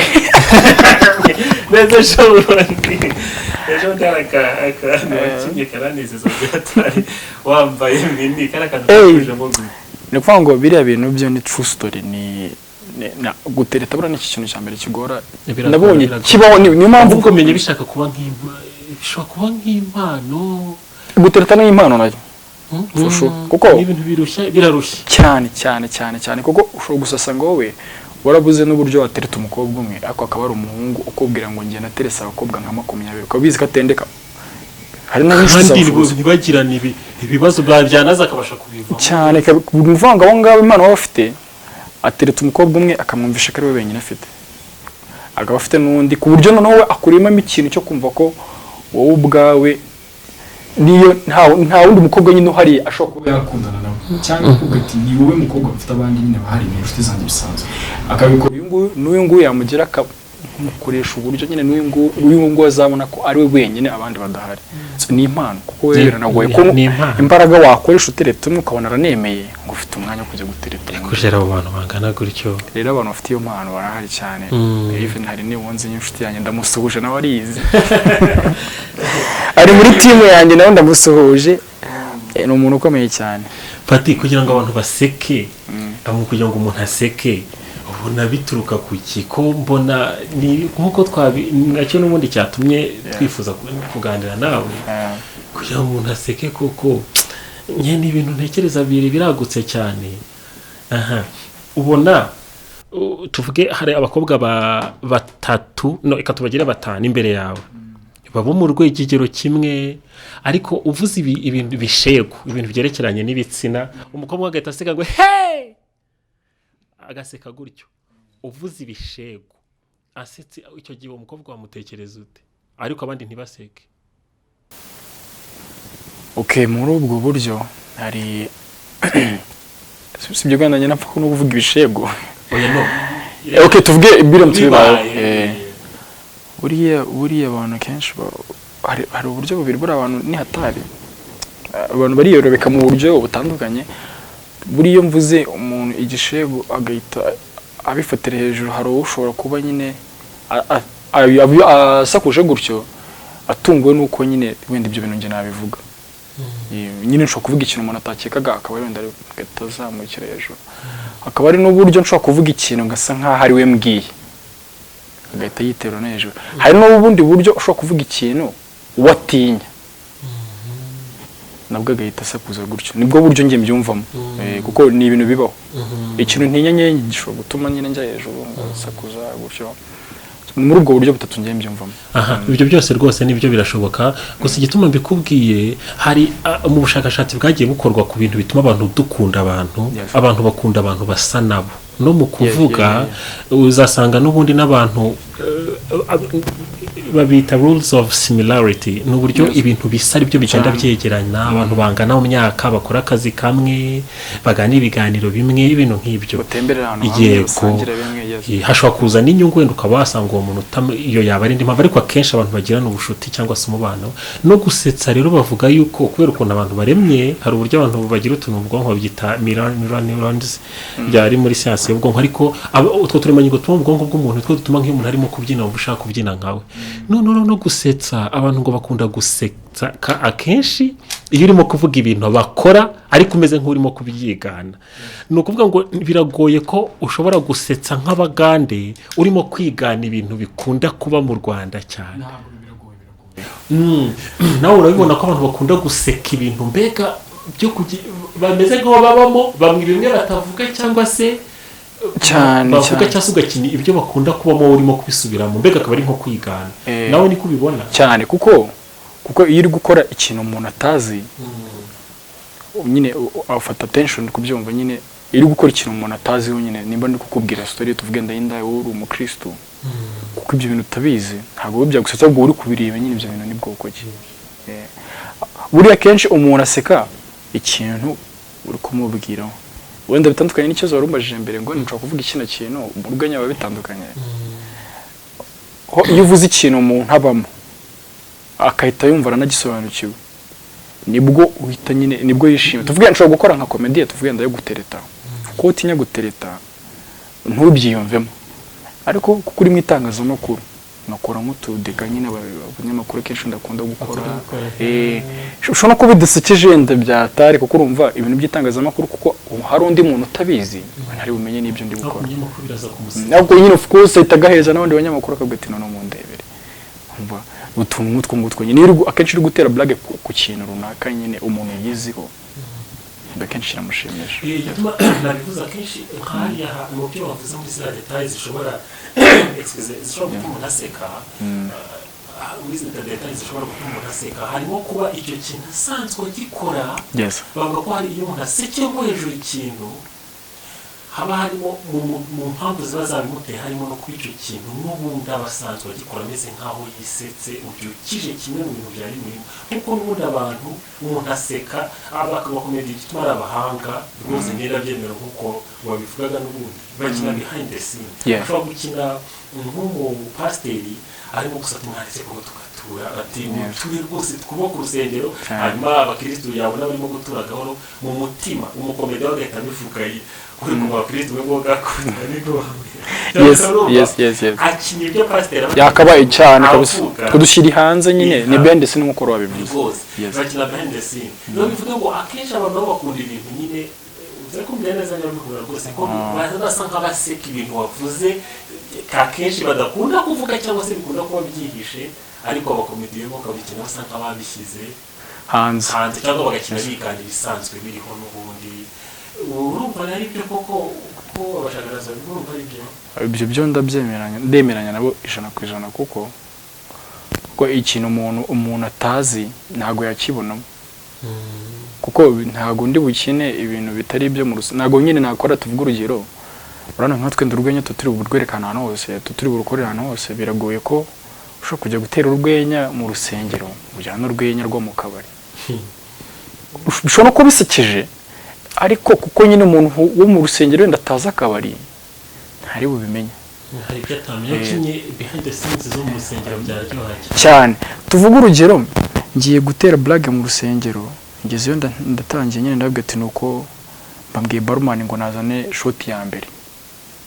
Neza, ejo bundi hari akantu wakinnye karanezeza byatari wambaye mini kari akantu Hey. kakujemo gute? Ni ukuvuga ngo biriya bintu byo ni true story, ni gutereta buriya ni iki kintu cya mbere kigora. Biragora, Nabonye biragora. kibaho, niyo mpamvu. Ahubwo menya bishaka kuba bishobora kuba nk'impano. Gutereta ni impano nayo. For sure. Ni ibintu birushya, birarushya. Cyane cyane cyane cyane, kuko ushobora gusasa ngo wowe warabuze n'uburyo watereta umukobwa umwe, ariko akaba ari umuhungu ukubwira ngo njye naterese abakobwa nka 20, ukaba ubizi ko atendeka. Hari n'inshuti Kandi zawe ntibagirane ibibazo byanaza akabasha kubivamo. Cyane. Ni ukuvuga ngo abo ngabo impano baba bafite, atereta umukobwa umwe akamwumvisha ko ari we wenyine afite, akaba afite n'undi, ku buryo noneho we akuremamo ikintu cyo kumva ko wowe ubwawe niyo nta wundi mukobwa nyine uhari ashobora kuba yakundana nawe, cyangwa kuvuga ati ni wowe mukobwa mfite, abandi nyine bahari ni inshuti zanjye bisanzwe. Akabikora uyu nguyu n'uyu nguyu, yamugira akamukoresha uburyo nyine n'uyu nguyu, uyu nguyu azabona ko ari we wenyine, abandi badahari. So, ni impano kuko we biranagoye ko Ni impano. imbaraga wakoresha utereta umwe ukabona aranemeye, ngo ufite umwanya wo kujya gutereta undi. Kujera abo bantu bangana gutyo. Rero abantu bafite iyo mpano barahari cyane. Even hari n'uwunzi n'inshuti yanjye, ndamusuhuje, nawe arizi, ari muri timu yanjye, nawe ndamusuhuje. Ni umuntu ukomeye cyane. Pati, kugira ngo abantu baseke, kugira ngo umuntu aseke, ubona bituruka ku ki? Ko mbona ni nk'uko twabi nacyo n'ubundi cyatumye twifuza kuganira nawe. Kugira ngo umuntu aseke koko nye ni ibintu ntekereza biri biragutse cyane. Aha ubona tuvuge hari abakobwa batatu, no reka tubagire batanu imbere yawe, baba mu rwegigero kimwe, ariko uvuze ibintu bishegu, ibintu byerekeranye n'ibitsina, umukobwa agahita aseka ngo hey, agaseka gutyo. Uvuze ibishegu asetse, icyo gihe uwo mukobwa wamutekereza ute, ariko abandi ntibaseke? Okay, muri ubwo buryo hari si ibyo wenda njye napfa no kuvuga ibishego. Oya, no. Okay, tuvuge biramutse bibaye. Bibaye. Buriya abantu kenshi hari uburyo bubiri. Buriya abantu ni hatari, abantu bariyorobeka mu buryo butandukanye. Buriya iyo mvuze umuntu igishego agahita abifatira hejuru, hari uwo ushobora kuba nyine asakuje gutyo atunguwe n'uko nyine wenda ibyo bintu njye nabivuga. Nyine nshobora kuvuga ikintu umuntu atakekaga, akaba wenda agahita azamukira hejuru. Hakaba hari n'uburyo nshobora kuvuga ikintu ngasa nk'aho ari we mbwiye, agahita yiterura no hejuru. Hari n'ubundi buryo ushobora kuvuga ikintu uwo atinya, nabwo agahita asakuza gutyo. Nibwo buryo njye mbyumvamo. Kuko ni ibintu bibaho, ikintu ntinya nyine gishobora gutuma nyine njya hejuru ngasakuza gutyo. Ni muri ubwo buryo butatu njye mbyumvamo. Aha, ibyo byose rwose nibyo, birashoboka. Gusa igituma mbikubwiye, hari mu bushakashatsi bwagiye bukorwa ku bintu bituma abantu dukunda abantu, abantu bakunda abantu basa nabo. no mu kuvuga. Uzasanga n'ubundi n'abantu babita rules of similarity, ni uburyo ibintu bisa ari byo bigenda byegerana. Abantu bangana mu myaka, bakora akazi kamwe, baganira ibiganiro bimwe, ibintu nk'ibyo. Batemberera ahantu hamwe, basangira bimwe, yes. Hashobora kuza n'inyungu, wenda ukaba wasanga uwo muntu iyo yaba ari indi mpamvu, ariko akenshi abantu bagirana ubucuti cyangwa se umubano. No gusetsa rero, bavuga yuko kubera ukuntu abantu baremye, hari uburyo abantu bagira utuntu mu bwonko babyita mirror neurons, byari muri siyansi y'ubwonko, ariko utwo turemangingo tuba mu bwonko bw'umuntu two dutuma nk'iyo umuntu arimo kubyina wumva ushaka kubyina nkawe. Noneho no gusetsa, abantu ngo bakunda gusetsa akenshi iyo urimo kuvuga ibintu bakora ariko umeze nk'urimo kubyigana. Ni ukuvuga ngo biragoye ko ushobora gusetsa nk'Abagande urimo kwigana ibintu bikunda kuba mu Rwanda cyane. Nawe urabibona ko abantu bakunda guseka ibintu mbega byo bameze nk'aho babamo bamwe, bimwe batavuga cyangwa se bavuga, cyangwa se ugakina ibyo bakunda kubamo urimo kubisubiramo, mbega akaba ari nko kwigana. Nawe niko ubibona? Cyane, kuko iyo uri gukora ikintu umuntu atazi nyine afata attention kubyumva nyine. Iyo uri gukora ikintu umuntu atazi nyine, nimba ndi kukubwira story, tuvuge ndayinda, wowe uri umukristo, kuko ibyo bintu utabizi ntabwo biba byagusetsa, ahubwo uri kubireba nyine ibyo bintu ni bwoko ki. Buriya akenshi umuntu aseka ikintu uri kumubwiraho, wenda bitandukanye n'ikibazo wari umbajije mbere ngo nshobora kuvuga ikino kintu mu rwenya, biba bitandukanye. Ho iyo uvuze ikintu umuntu abamo akahita yumva aranagisobanukiwe, nibwo uhita nyine nibwo yishima. Tuvuge nshobora gukora nka comedy, tuvuge ndayo gutereta, kuko utinya gutereta ntubyiyumvemo, ariko kuko uri mu itangazamakuru nkakora nk'utudega nyine, abanyamakuru kenshi ndakunda gukora. Bakunda gukora. Ushobora no kuba bidasekeje wenda byatari, kuko urumva ibintu by'itangazamakuru, kuko hari undi muntu utabizi ntari bumenye n'ibyo ndi Ariko gukora. umunyamakuru biraza kumusetsa. Ntabwo nyine, of course, ahita agaheza n'abandi banyamakuru, akavuga ati: "Noneho mundebere." Umva utuntu nk'utwo ngutwo nyine, iyo akenshi uri gutera blague ku kintu runaka nyine umuntu yiziho, akenshi kiramushimisha. Igituma nabivuze, akenshi nk'hariya mu byo bavuze muri ziriya détails zishobora, excuse, zishobora gutuma umuntu aseka, muri ziriya détails zishobora gutuma umuntu aseka harimo kuba icyo kintu asanzwe agikora. Bavuga ko hari iyo umuntu asekeye nko hejuru ikintu, haba harimo mu mpamvu ziba zabimuteye harimo no kuba icyo kintu n'ubundi aba asanzwe agikora, ameze nk'aho yisetse, ubyukije kimwe mu bintu byari birimo. Nk'uko n'ubundi abantu, umuntu aseka, abakomedi igituma ari abahanga rwose, ngenda byemera nk'uko wabivugaga, n'ubundi bakina behind the scene. Ashobora gukina nk'umupasiteri arimo gusa tumwanditse ngo tugatura, ati: "Muture rwose, twubake urusengero." Hanyuma abakirisitu yabona barimo gutura gahoro, mu mutima umukomedi we agahita abivuga uri ku bakirisitu we ngo gakunda niko. Yes. Akina ibyo pasiteri aba Yakabaye cyane kabisa. avuga. Kudushyira hanze nyine ni behind the scene nk'uko wabivuze. Rwose. Bakina behind the scene. Niyo bivuga ngo akenshi abantu nabo bakunda ibintu nyine uzi kumbwira neza niba bihura rwose, ko baza basa nk'abaseka ibintu wavuze akenshi badakunda kuvuga cyangwa se bikunda kuba byihishe, ariko abakomediye bo bakabikina basa nk'ababishyize hanze. Hanze, cyangwa bagakina bigana ibisanzwe biriho n'ubundi. Urumva ari byo koko, kuko abashakashatsi babivuga, urumva ari byo? Ibyo byo ndabyemeranya, ndemeranya nabo 100%, kuko ikintu umuntu atazi ntabwo yakibonamo, kuko ntabwo ndi bukine ibintu bitari ibyo mu rusa, ntabwo nyine nakora. Tuvuge urugero, urabona nkatwe urwenya tutari burwerekana ahantu hose, tutari burukorera ahantu hose. Biragoye ko ushobora kujya gutera urwenya mu rusengero ujyana urwenya rwo mu kabari. Bishobora no kuba bisekeje, ariko kuko nyine umuntu wo mu rusengero wenda atazi akabari, ntari bubimenye. Hari ibyo atamenya. Ukinnye behind the scenes zo mu rusengero byaryoha cyane. Cyane. Tuvuge urugero, ngiye gutera blague mu rusengero, ngezeyo ndatangiye nyine, ndabwira ati nuko mbabwiye barman ngo nazane shot ya mbere.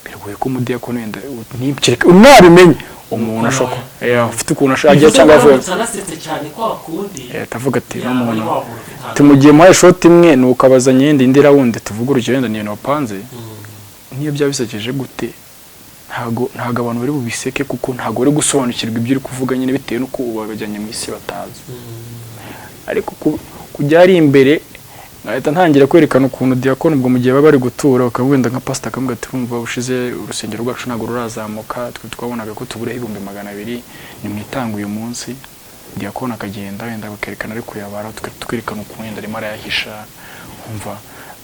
Biragoye ko umudiyakoni wenda ntikereka nabimenye, umuntu ashobora afite ukuntu ashagiye cyangwa avuye aramutse anasetse cyane kwa kundi, atavuga ati yaba n'umuntu ari wa muntu ufite tumugiye muhaye shot imwe, nuko abazanye yindi indi round. Tuvuge urugero, wenda ni ibintu wapanze, niyo byaba bisekeje gute, ntago abantu bari bubiseke, kuko ntago bari gusobanukirwa ibyo uri kuvuga nyine, bitewe n'uko babajyanye mu isi batazi. Ariko kujya hari imbere nkahita ntangira kwerekana ukuntu diyakoni ubwo mu gihe baba bari gutura, bakaba wenda nka pasita akamubwira ati: "Urumva ushize urusengero rwacu ntabwo rurazamuka, twe twabonaga ko tuburaho 200,000, nimwitange uyu munsi." Diyakoni akagenda wenda bakerekana ari kuyabara, twerekana ukuntu wenda arimo arayahisha, umva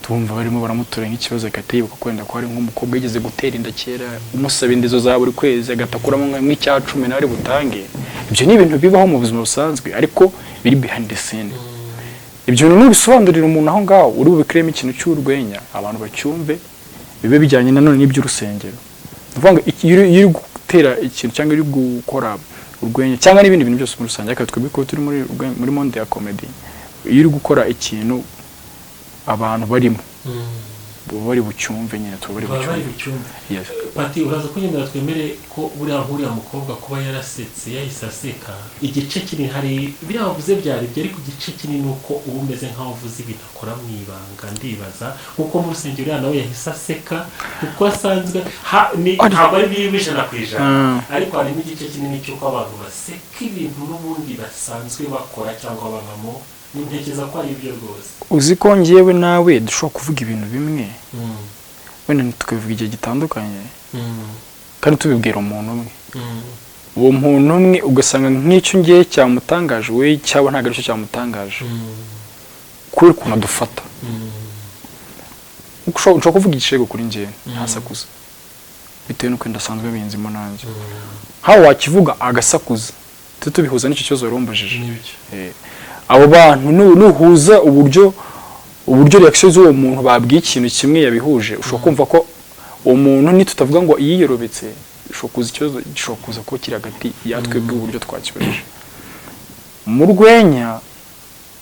Tumva barimo baramutura nk'ikibazo, agahita yibuka ko wenda ko hari nk'umukobwa yigeze gutera inda kera, umusaba indezo za buri kwezi, agahita akuramo nk'icya 10 nawe ari butange. Ibyo ni ibintu bibaho mu buzima busanzwe, ariko biri behind the scene. Ibyo bintu nubisobanurira umuntu aho ngaho, uri bubikiremo ikintu cy'urwenya, abantu bacyumve, bibe bijyanye nanone n'iby'urusengero. Ni ukuvuga ngo iyo uri gutera ikintu cyangwa uri gukora urwenya cyangwa n'ibindi bintu byose muri rusange, ariko twebwe ko turi muri monde ya comedy, iyo uri gukora ikintu abantu barimo, baba bari bucyumve nyine, tuba bari Baba bari bucyumve. Bucyumve. Yes. Pati, uraza kunyemera twemere ko buriya nk'uriya mukobwa kuba yarasetse, yahise aseka, igice kinini hari biriya wavuze byari byo, ariko igice kinini uko uba umeze nk'aho uvuze ibintu akora mu ibanga. Ndibaza nkuko mu rusengero uriya nawe yahise aseka kuko asanzwe ntabwo ari bibi 100%, ariko harimo igice kinini cy'uko abantu baseka ibintu n'ubundi basanzwe bakora cyangwa babamo. Ntekereza ko ari ibyo rwose. Uzi ko njyewe nawe dushobora kuvuga ibintu bimwe, wenda tukabivuga igihe gitandukanye, kandi tubibwira umuntu umwe. Uwo muntu umwe ugasanga nk'icyo ngiye cyamutangaje, we cyaba ntabwo aricyo cyamutangaje, kubera ukuntu adufata. Ushobora kuvuga igishego kuri njyewe ntasakuza, bitewe n'uko ndasanzwe binzimo nanjye. Nkaho wakivuga agasakuza, tujye tubihuza n'icyo kibazo wari umbajije. Nibyo. Abo bantu nuhuza uburyo reaction z'uwo muntu babwiye ikintu kimwe yabihuje, ushobora kumva ko uwo muntu, nitutavuga ngo yiyorobetse, ushobora kuza ikibazo gishobora kuza kuba kiri hagati yatwebwe uburyo twakibajije. Mu rwenya,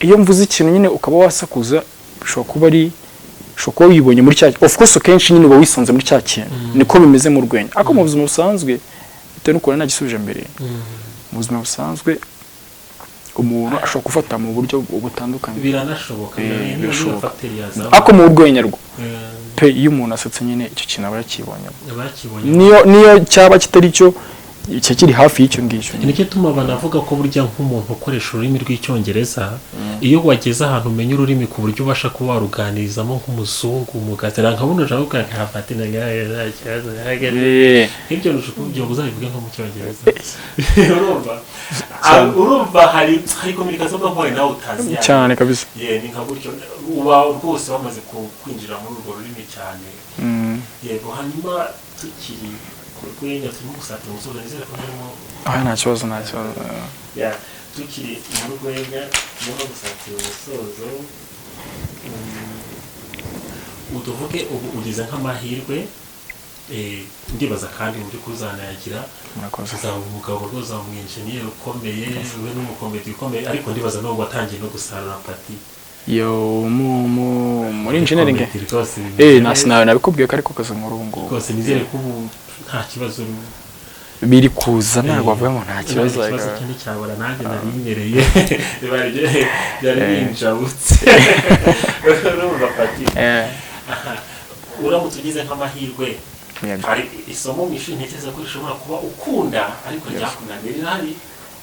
iyo mvuze ikintu nyine ukaba wasakuza, bishobora kuba ari ushobora kuba wibonye muri cya, of course akenshi nyine uba wisanze muri cya kintu. Niko bimeze mu rwenya. Ariko mu buzima busanzwe, bitewe n'ukuntu nagisubije mbere, mu buzima busanzwe umuntu ashobora gufata mu buryo butandukanye. Biranashoboka. Birashoboka. Facteur yazamo. Ariko mu rwenya rwo pe, iyo umuntu asetse nyine, icyo kintu aba yakibonyemo. Bakibonye. Niyo cyaba kitari cyo, cyo kiri hafi y'icyo ngicyo. Nicyo gituma banavuga ko burya nk'umuntu ukoresha ururimi rw'Icyongereza, iyo wageze ahantu umenya ururimi ku buryo ubasha kuba waruganirizamo nk'umuzungu, mugatera nka buno ushaka kuvuga nka fatina nta kibazo. Nk'ibyo kugira ngo uzabivuge nko mu Cyongereza, urumva hari communication mba nawe utazi yayo. Cyane kabisa. Ye, ni nka gutyo uba rwose wamaze kwinjira muri urwo rurimi cyane. Yego, hanyuma tukiri ku rwenya, turimo gusatira umusozo, nizere ko ntarimo. Ah, nta kibazo, nta kibazo. Ya, tukiri mu rwenya, turimo gusatira umusozo. Utuvuge ubu ugize nk'amahirwe, ndibaza kandi mu by'ukuri uzanayagira. Murakoze. Uzaba umugabo rwose, uzaba umwenjeniyeri ukomeye, ube n'umukomedi ukomeye, ariko ndibaza n'ubu watangiye no gusarura, Pati. Yo, mu mu muri engineering. Comedy rwose. Nasi nawe nabikubwiye ko ariko kazi nkora ubu ngubu. Rwose nizere ko ubu nta kibazo. Biri kuza, ntabwo bavuga ngo nta kibazo. Ikibazo cyo nticyabura, nanjye narinyereye byari binjabutse, urumva, Pati. Uramutse ugize nk'amahirwe, hari isomo mu ishuri ntekereza ko rishobora kuba ukunda ariko ryakunaniye, rirahari?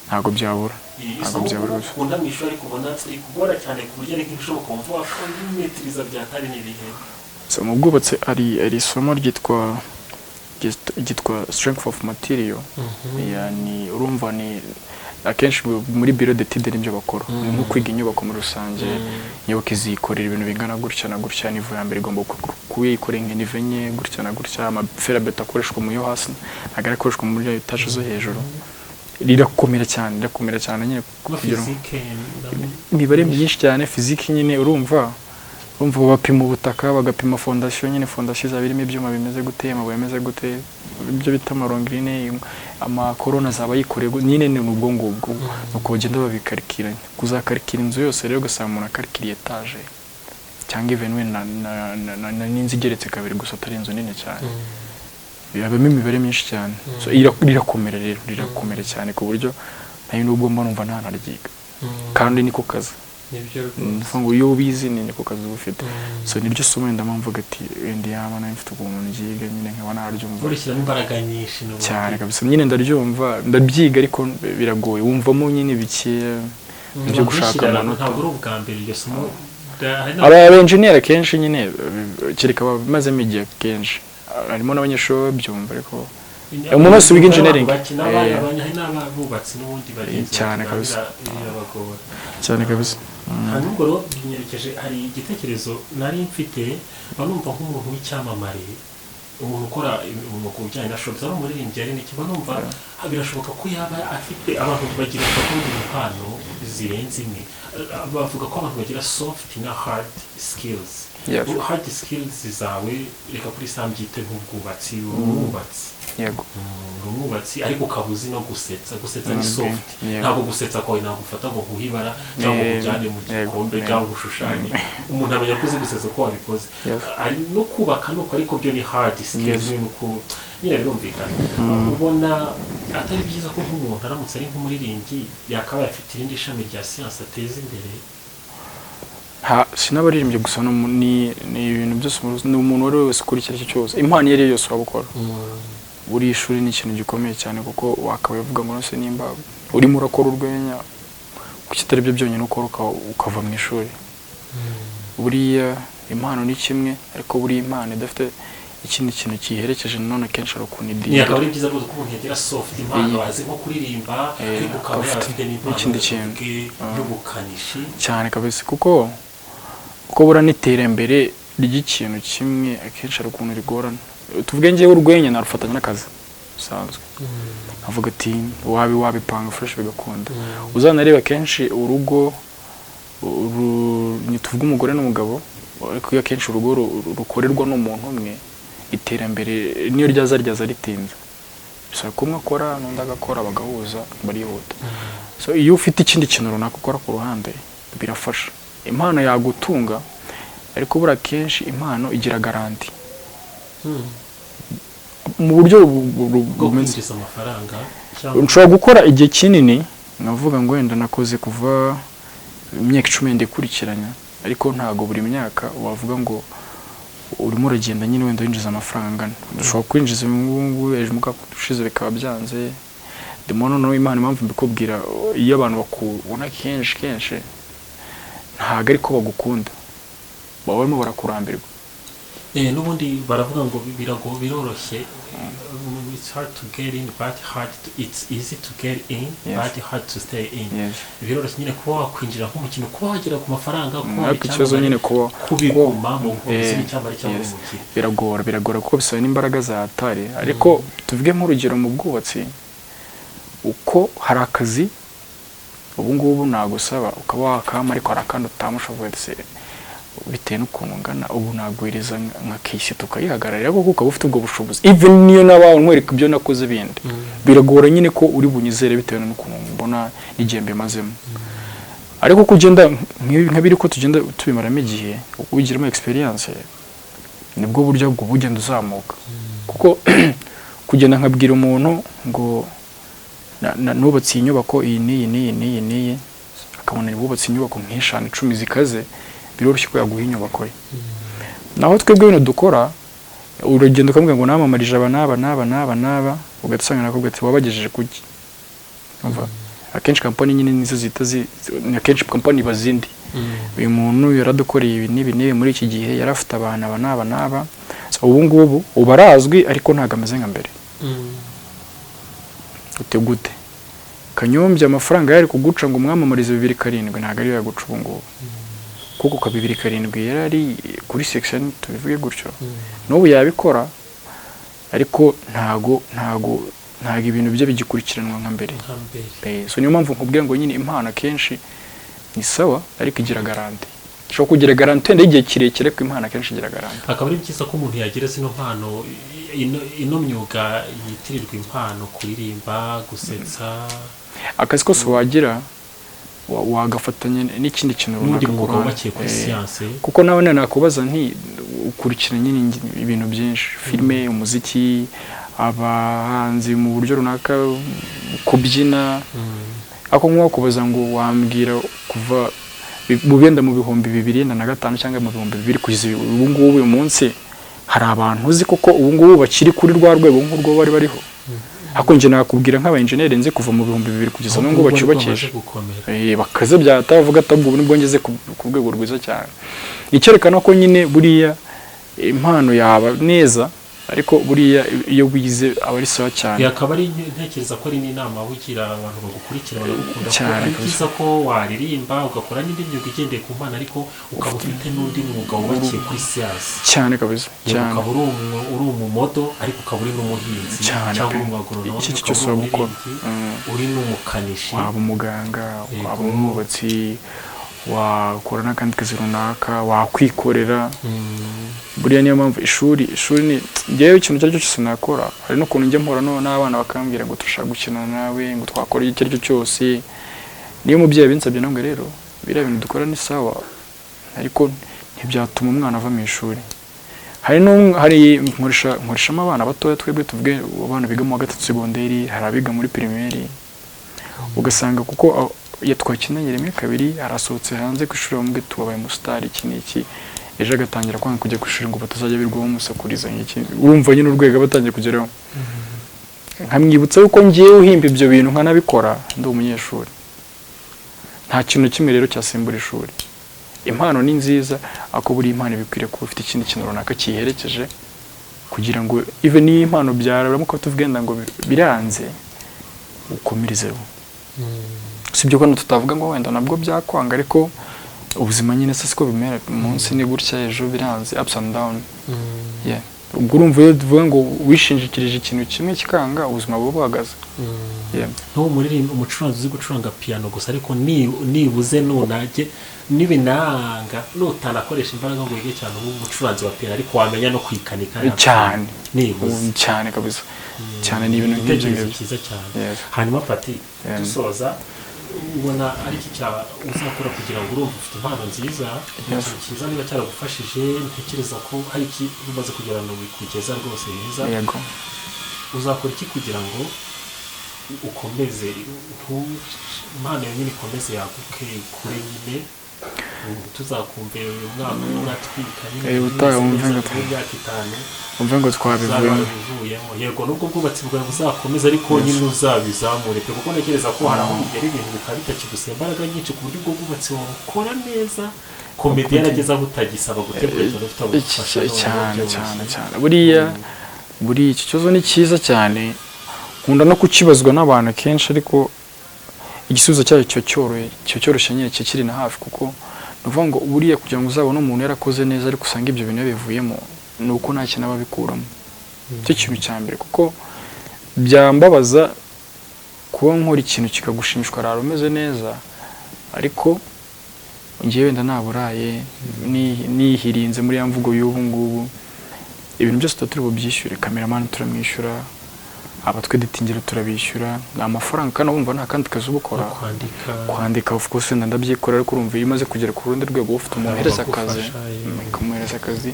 Ntabwo byabura. Ntabwo Isomo byabura rwose. ukunda mu ishuri ariko ubona rikugora cyane ku buryo ari nk'ibishoboka wumva wakimetiriza byatari n'ibihe? So, mu bwubatsi hari isomo ryitwa strength of material. Ya, ni urumva ni akenshi muri bureau d'étude nibyo bakora, ni nko kwiga inyubako muri rusange. Inyubako izikorera ibintu bingana gutya na gutya, niveau ya mbere igomba kuyikorera nka niveau enye gutya na gutya, ama fer à béton akoreshwa mu yo hasi ntabwo ari akoreshwa muri étage zo hejuru. Rirakomera cyane, rirakomera cyane nyine. Kuba kugira ngo- physique Imibare myinshi cyane, physique nyine. Urumva bapima ubutaka, bagapima fondation nyine, fondation izaba irimo ibyuma bimeze gute, amabuye ameze gute, ibyo bita ama longrine, ama colonne azaba yikoreye nyine. Ni ubwo ngubwo nuko bagenda babikarikira, kuzakarikira inzu yose. Rero ugasanga umuntu akarikiriye étage cyangwa even we na n'inzu igeretse kabiri gusa, atari inzu nini cyane, habamo imibare myinshi cyane. So, rirakomera rero, rirakomera cyane ku buryo nayo nubwo mba numva ntanaryiga, kandi niko kazi. Nibyo. Ni Rwose. ukuvuga ngo iyo ubizi ni niko kazi uba ufite. So niryo somo wenda mpamvu mvuga ati wenda yaba nawe mfite ukuntu ryiga nyine nkaba naryumva. Urishyiramo imbaraga nyinshi n'ubundi. Cyane kabisa nyine, ndaryumva, ndabyiga, ariko biragoye, wumvamo nyine bikeya byo Abantu gushaka benshi amanota. Ntabwo ari ubwa mbere iryo somo hari Aba engineer akenshi nyine, kereka abamazemo igihe, kenshi harimo n'abanyeshuri baba babyumva, ariko umuntu wese wiga engineering. Hari n'abubatsi n'ubundi bagenzi Cyane bacu kabisa. birabagora. Cyane kabisa. Hanyuma ubwo rero binyerekeje, hari igitekerezo nari mfite. Mba numva nk'umuntu w'icyamamare, umuntu ukora umwuga ujyanye na showbiz, ari umuririmbyi, ari n'iki, mba numva birashoboka ko yaba afite, abantu bagira bagira impano zirenze imwe. Bavuga ko abantu bagira soft na hard skills. Hard skills zawe, reka kuri sambyite nk'ubwubatsi, umwubatsi. Yego. Uri umwubatsi ariko ukaba uzi no gusetsa. Gusetsa ni soft. Ntabwo gusetsa kwawe nagufata ngo nkuhe ibara cyangwa ngo nkujyane mu gikombe cyangwa ngo ushushanye. Umuntu amenya ko uzi gusetsa ko wabikoze. Ari no kubaka nuko, ariko byo ni hard skills. Ni uko nyine birumvikana. Ubona atari byiza ko nk'umuntu aramutse ari nk'umuririmbyi yakabaye afite irindi shami rya siyansi ateza imbere? Nta si n'abaririmbyi gusa, no ni ibintu byose, ni umuntu uwo ari we wese ukora icyo ari cyo cyose, impano iyo ari yo yose waba ukora. Buriya ishuri ni ikintu gikomeye cyane, kuko wakabaye uvuga ngo nose nimba urimo urakora urwenya, kuki atari byo byonyine ukora ukava mu ishuri? Buriya impano ni kimwe, ariko buriya impano idafite ikindi kintu kiyiherekeje nanone akenshi hari ukuntu Ni idindira. Akaba ari byiza rwose ko umuntu yagira soft impano, azi nko kuririmba, ariko ukaba akaba afite yaba afite n'impano n'ikindi kintu. tuvuge y'ubukanishi. Cyane kabisa, kuko buriya n'iterambere ry'ikintu kimwe akenshi hari ukuntu rigorana. Tuvuge ngewe urwenya narufatanya n'akazi bisanzwe, avuga ati wabipanga fresh bigakunda. Uzanareba akenshi urugo tuvuge umugore n'umugabo, ariko iyo akenshi urugo rukorerwa n'umuntu umwe, iterambere niyo ryaza ritinze. Bisaba ko umwe akora n'undi agakora, bagahuza, barihuta. So iyo ufite ikindi kintu runaka ukora ku ruhande birafasha. Impano yagutunga, ariko buriya akenshi impano igira garantie mu buryo bwo bumeze kwinjiza amafaranga cyangwa nshobora gukora igihe kinini, nkavuga ngo wenda nakoze kuva imyaka 10 yenda ikurikiranya, ariko ntabwo buri myaka wavuga ngo urimo uragenda nyine wenda winjiza amafaranga angana. Ushobora kwinjiza uyu nguyu, ejo umwaka ushize bikaba byanze. Ndimo noneho Imana, impamvu mbikubwira, iyo abantu bakubona kenshi kenshi ntabwo ariko bagukunda, baba barimo barakurambirwa. N'ubundi baravuga ngo biroroshye, it's hard to get in but it's easy to get in but hard to stay in. Biroroshye nyine kuba wakwinjira nk'umukino, kuba wagera ku mafaranga, kuba waba Ariko ikibazo icyamamare, nyine kuba kubigumamo ngo usibe icyamamare cyangwa umukire. Biragora kuko bisaba n'imbaraga za hatari. Ariko tuvuge nk'urugero mu bwubatsi, uko hari akazi ubu ngubu nagusaba ukaba wakama, ariko hari akandi utamushoboye se bitewe n'ukuntu ungana. Ubu naguhereza nka case tukayihagararira kuko ukaba ufite ubwo bushobozi. Even niyo naba nkwereka ibyo nakoze bindi, biragora nyine ko uri bunyizere bitewe n'ukuntu mbona n'igihe mbimazemo. Ariko uko ugenda nka biri ko tugenda tubimaramo igihe, ubigiramo experience, nibwo buryo bwo bugenda uzamuka. Kuko kugenda nkabwira umuntu ngo nubatse iyi nyubako iyi n'iyi n'iyi n'iyi n'iyi, akabona wubatse inyubako nk'eshanu, 10 zikaze, biroroshye ko yaguha inyubako ye. Naho twebwe ibintu dukora, uragenda ukamubwira ngo namamarije aba n'aba n'aba n'aba n'aba, ugahita usanga nakubwira ati wabagejeje kuki? Umva, akenshi kampani nyine nizo zihita ni akenshi kampani bazindi: uyu muntu yaradukoreye ibi n'ibi n'ibi muri iki gihe, yari afite abantu aba n'aba n'aba. So, ubu ngubu ubu arazwi ariko ntabwo ameze nka mbere. Ute gute Kanyombya amafaranga yari kuguca ngo umwamamarize 2007, ntabwo ariyo yaguca ubu ngubu, kuko ka 2007 yari ari kuri section, tubivuge gutyo. N'ubu yabikora, ariko ntago ibintu bye bigikurikiranwa nka mbere. Nka mbere. So niyo mpamvu nkubwira ngo nyine impano akenshi ni sawa, ariko igira garantie. Ishobora kugira garantie wenda y'igihe kirekire, ariko impano akenshi igira garantie. Akaba ari byiza ko umuntu yagira zino mpano, ino myuga yitirirwa impano, kuririmba, gusetsa. Akazi kose wagira wagafatanya n'ikindi kintu n'undi runaka ku mwuga ruhande. wubakiye kuri siyanse. Kuko nawe nakubaza nti ukurikira nyine ibintu byinshi, filime, umuziki, abahanzi mu buryo runaka, kubyina, ariko nk'uwakubaza ngo wambwira kuva mu benda mu 2005 cyangwa mu 2000 kugeza ubu ngubu uyu munsi, hari abantu uzi koko ubu ngubu bakiri kuri rwa rwego nk'urwo bari bariho? Ariko njye nakubwira nk'aba engineer nzi kuva mu 2000 kugeza n'ubu ngubu bacyubakisha. Gukomera. Bakaze byatavuga ati ubwo nibwo ngeze ku rwego rwiza cyane. Icyerekana ko nyine buriya impano yaba neza, Ariko buriya iyo wize aba ari sawa cyane. Akaba ari, ntekereza ko ari n'inama ugira abantu bagukurikira, bagukunda, ko Cyane ari kabisa. byiza ko waririmba, ugakora n'indi myuga igendeye ku mpano, ariko ukaba ufite n'undi mwuga wubakiye kuri siyansi. Cyane kabisa, cyane. Ukaba uri umumodo, ariko ukaba uri n'umuhinzi Cyane cyangwa pe. uri umuagoronome, Iki ukaba cyose uri waba ukora. umuririmbyi, uri n'umukanishi. Waba umuganga, waba umwubatsi, wakora n'akandi kazi runaka, wakwikorera. Buriya niyo mpamvu ishuri ni ngewe ikintu icyo ari cyo cyose nakora. Hari n'ukuntu njya mpura n'abana bakambwira ngo turashaka gukina nawe, ngo twakora icyo ari cyo cyose. Niyo umubyeyi abinsabye, ntabwo rero biriya bintu dukora ni sawa, ariko ntibyatuma umwana ava mu ishuri. Hari n'umwe, hari nkoreshamo abana batoya, twebwe tuvuge abana biga mu wa gatatu segonderi, hari abiga muri primaire, ugasanga kuko iyo twakinanye rimwe kabiri arasohotse hanze ku ishuri, bamubwiye tubabaye umusitari, iki n'iki, ejo agatangira kwanga kujya ku ishuri ngo batazajya birirwa bamusakuriza nk'iki. Urumva nyine urwego aba atangiye kugeraho. Nkamwibutsa yuko ngiye uhimba ibyo bintu nkanabikora ndi umunyeshuri. Nta kintu na kimwe rero cyasimbura ishuri. Impano ni nziza, ariko buri impano iba ikwiriye kuba ifite ikindi kintu runaka kiyiherekeje, kugira ngo even niyo impano byaramuka tuvugenda ngo biranze, ukomerezeho. Si ibyo ko tutavuga ngo wenda nabwo byakwanga, ariko ubuzima nyine se siko bimera, umunsi ni gutya, ejo biranze, ups and down. Yeah. Ubwo urumva iyo tuvuga ngo wishingikirije ikintu kimwe kikanga, ubuzima buba buhagaze. Yeah. N'ubu muririmba, umucuranzi uzi gucuranga piyano gusa, ariko nibuze nunajye nibinanga, nutanakoresha imbaraga ngo wige cyane uba umucuranzi wa piyano, ariko wamenya no kwikanika ya Cyane. Nibuze. Cyane kabisa, cyane. Ni ibintu nk'ibyo Igitekerezo ngibyo. cyiza cyane. Yes. Hanyuma Pati, dusoza, ubona ari iki cyaba uzakora kugira ngo, urumva ufite impano nziza, ikintu cyiza niba cyaragufashije, ntekereza ko hari iki umaze kugira ngo bikugeza rwose heza. Yego. Uzakora iki kugira ngo ukomeze impano yawe nyine ikomeze yaguke, ikure nyine, tuzakumve uyu mwaka uratwika nyine, Ubutaha wumve ngo mu myaka 5 wumve ngo uzaba twabivuyemo. Wabivuyemo. Yego, nubwo ubwubatsi bwawe buzakomeza, ariko nyine uzabizamure pe, kuko ntekereza ko hari aho bigera ibintu bikaba bitakigusaba imbaraga nyinshi, ku buryo ubwo bwubatsi wabukora neza, comedy yarageze aho utagisaba gutegura cyane, ufite abagufasha noneho Cyane. byoroshye. Cyane cyane. Buriya iki kibazo ni cyiza cyane, nkunda no kukibazwa n'abantu kenshi, ariko igisubizo cyayo cyo cyoroye, cyo cyoroshye nyine, cyo kiri na hafi, kuko ni ukuvuga ngo buriya kugira ngo uzabone umuntu yarakoze neza ariko usanga ibyo bintu yabivuyemo, ni uko nta kintu aba abikuramo. Icyo kintu cya mbere, kuko byambabaza kuba nkora ikintu kikagushimisha, ukarara umeze neza, ariko ngewe wenda naburaye, nihirinze muri ya mvugo y'ubu ngubu. Ibintu byose tuba turi bubyishyure, cameraman turamwishyura, abatweditingira turabishyura, ni amafaranga, kandi wumva nta kandi kazi uba ukora. No kwandika. Kwandika, of course, wenda ndabyikorera, ariko urumva iyo umaze kugera ku rundi rwego ufite umuntu uhereza akazi. Bagufasha, yeah. Ukamuhereza akazi,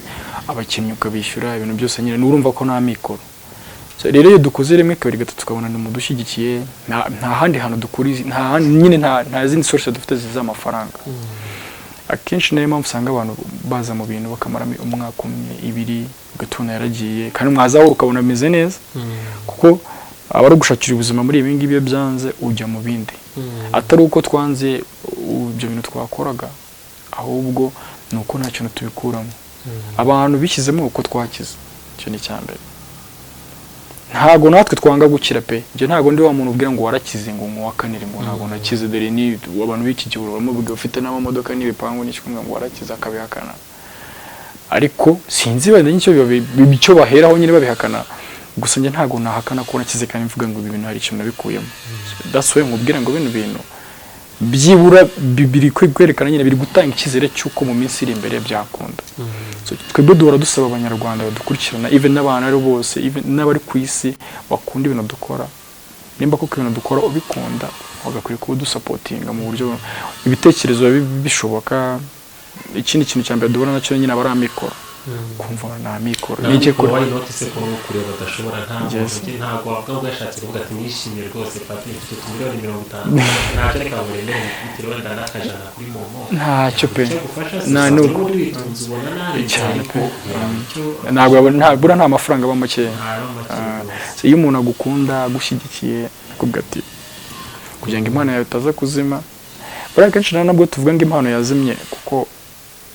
abakinnyi ukabishyura, ibintu byose nyine urumva ko nta mikoro. So, rero iyo dukoze rimwe, kabiri, gatatu, tukabona ni umudushyigikiye, nta handi hantu dukura nta handi nyine, nta zindi source dufite z'amafaranga. Akenshi niyo mpamvu usanga abantu baza mu bintu bakamaramo umwaka umwe, ibiri, ugatubona yaragiye, kandi mwazahura ukabona ameze neza, kuko aba ari ugushakira ubuzima muri ibi ngibi. Iyo byanze ujya mu bindi, atari uko twanze ibyo bintu twakoraga, ahubwo ni uko nta kintu tubikuramo. Abantu bishyizemo uko twakize, icyo ni icya mbere. Ntabwo natwe twanga gukira pe. Njye ntabwo ndi wa muntu ubwira ngo warakize ngo nkuwakanire ngo ntabwo nakize. Dore ni abantu b'iki gihe uramubwira ufite n'amamodoka n'ibipangu n'iki ngo warakize, akabihakana. Ariko sinzi wenda n'icyo icyo baheraho nyine babihakana. Gusa njye ntabwo nahakana ko nakize kandi mvuga ngo ibi bintu hari ikintu nabikuyemo. That's why nkubwira ngo bino bintu byibura biri kwerekana nyine, biri gutanga icyizere cy'uko mu minsi iri imbere byakunda. So, twebwe duhora dusaba Abanyarwanda badukurikirana, even n'abantu ari bose, even n'abari ku isi bakunda ibintu dukora, nimba koko ibintu dukora ubikunda, wagakwiye kuba udusupportinga mu buryo ibitekerezo biba bishoboka. Ikindi kintu cya mbere duhura nacyo nyine aba ari amikoro, kumva ni amikoro ni iki Ntabwo why not se ko kureba badashobora nta muntu, ntabwo wavuga ngo yashatse kuvuga ati nishimiye rwose Pati, mfite 50 miliyoni ntacyo, reka muremere mukubitire wenda n'akajana kuri MoMo. Ntacyo pe. Icyo gufasha se Nta usanzwe n'ubwo. n'ubundi witunze ubona narenze Cyane ariko pe. icyo Ntabwo buriya nta mafaranga aba makeya. Ntari make rwose. So, iyo umuntu agukunda, agushyigikiye, akubwira ati kugira ngo impano yawe itaza kuzima. Buriya akenshi nta nabwo tuvuga ngo impano yazimye, kuko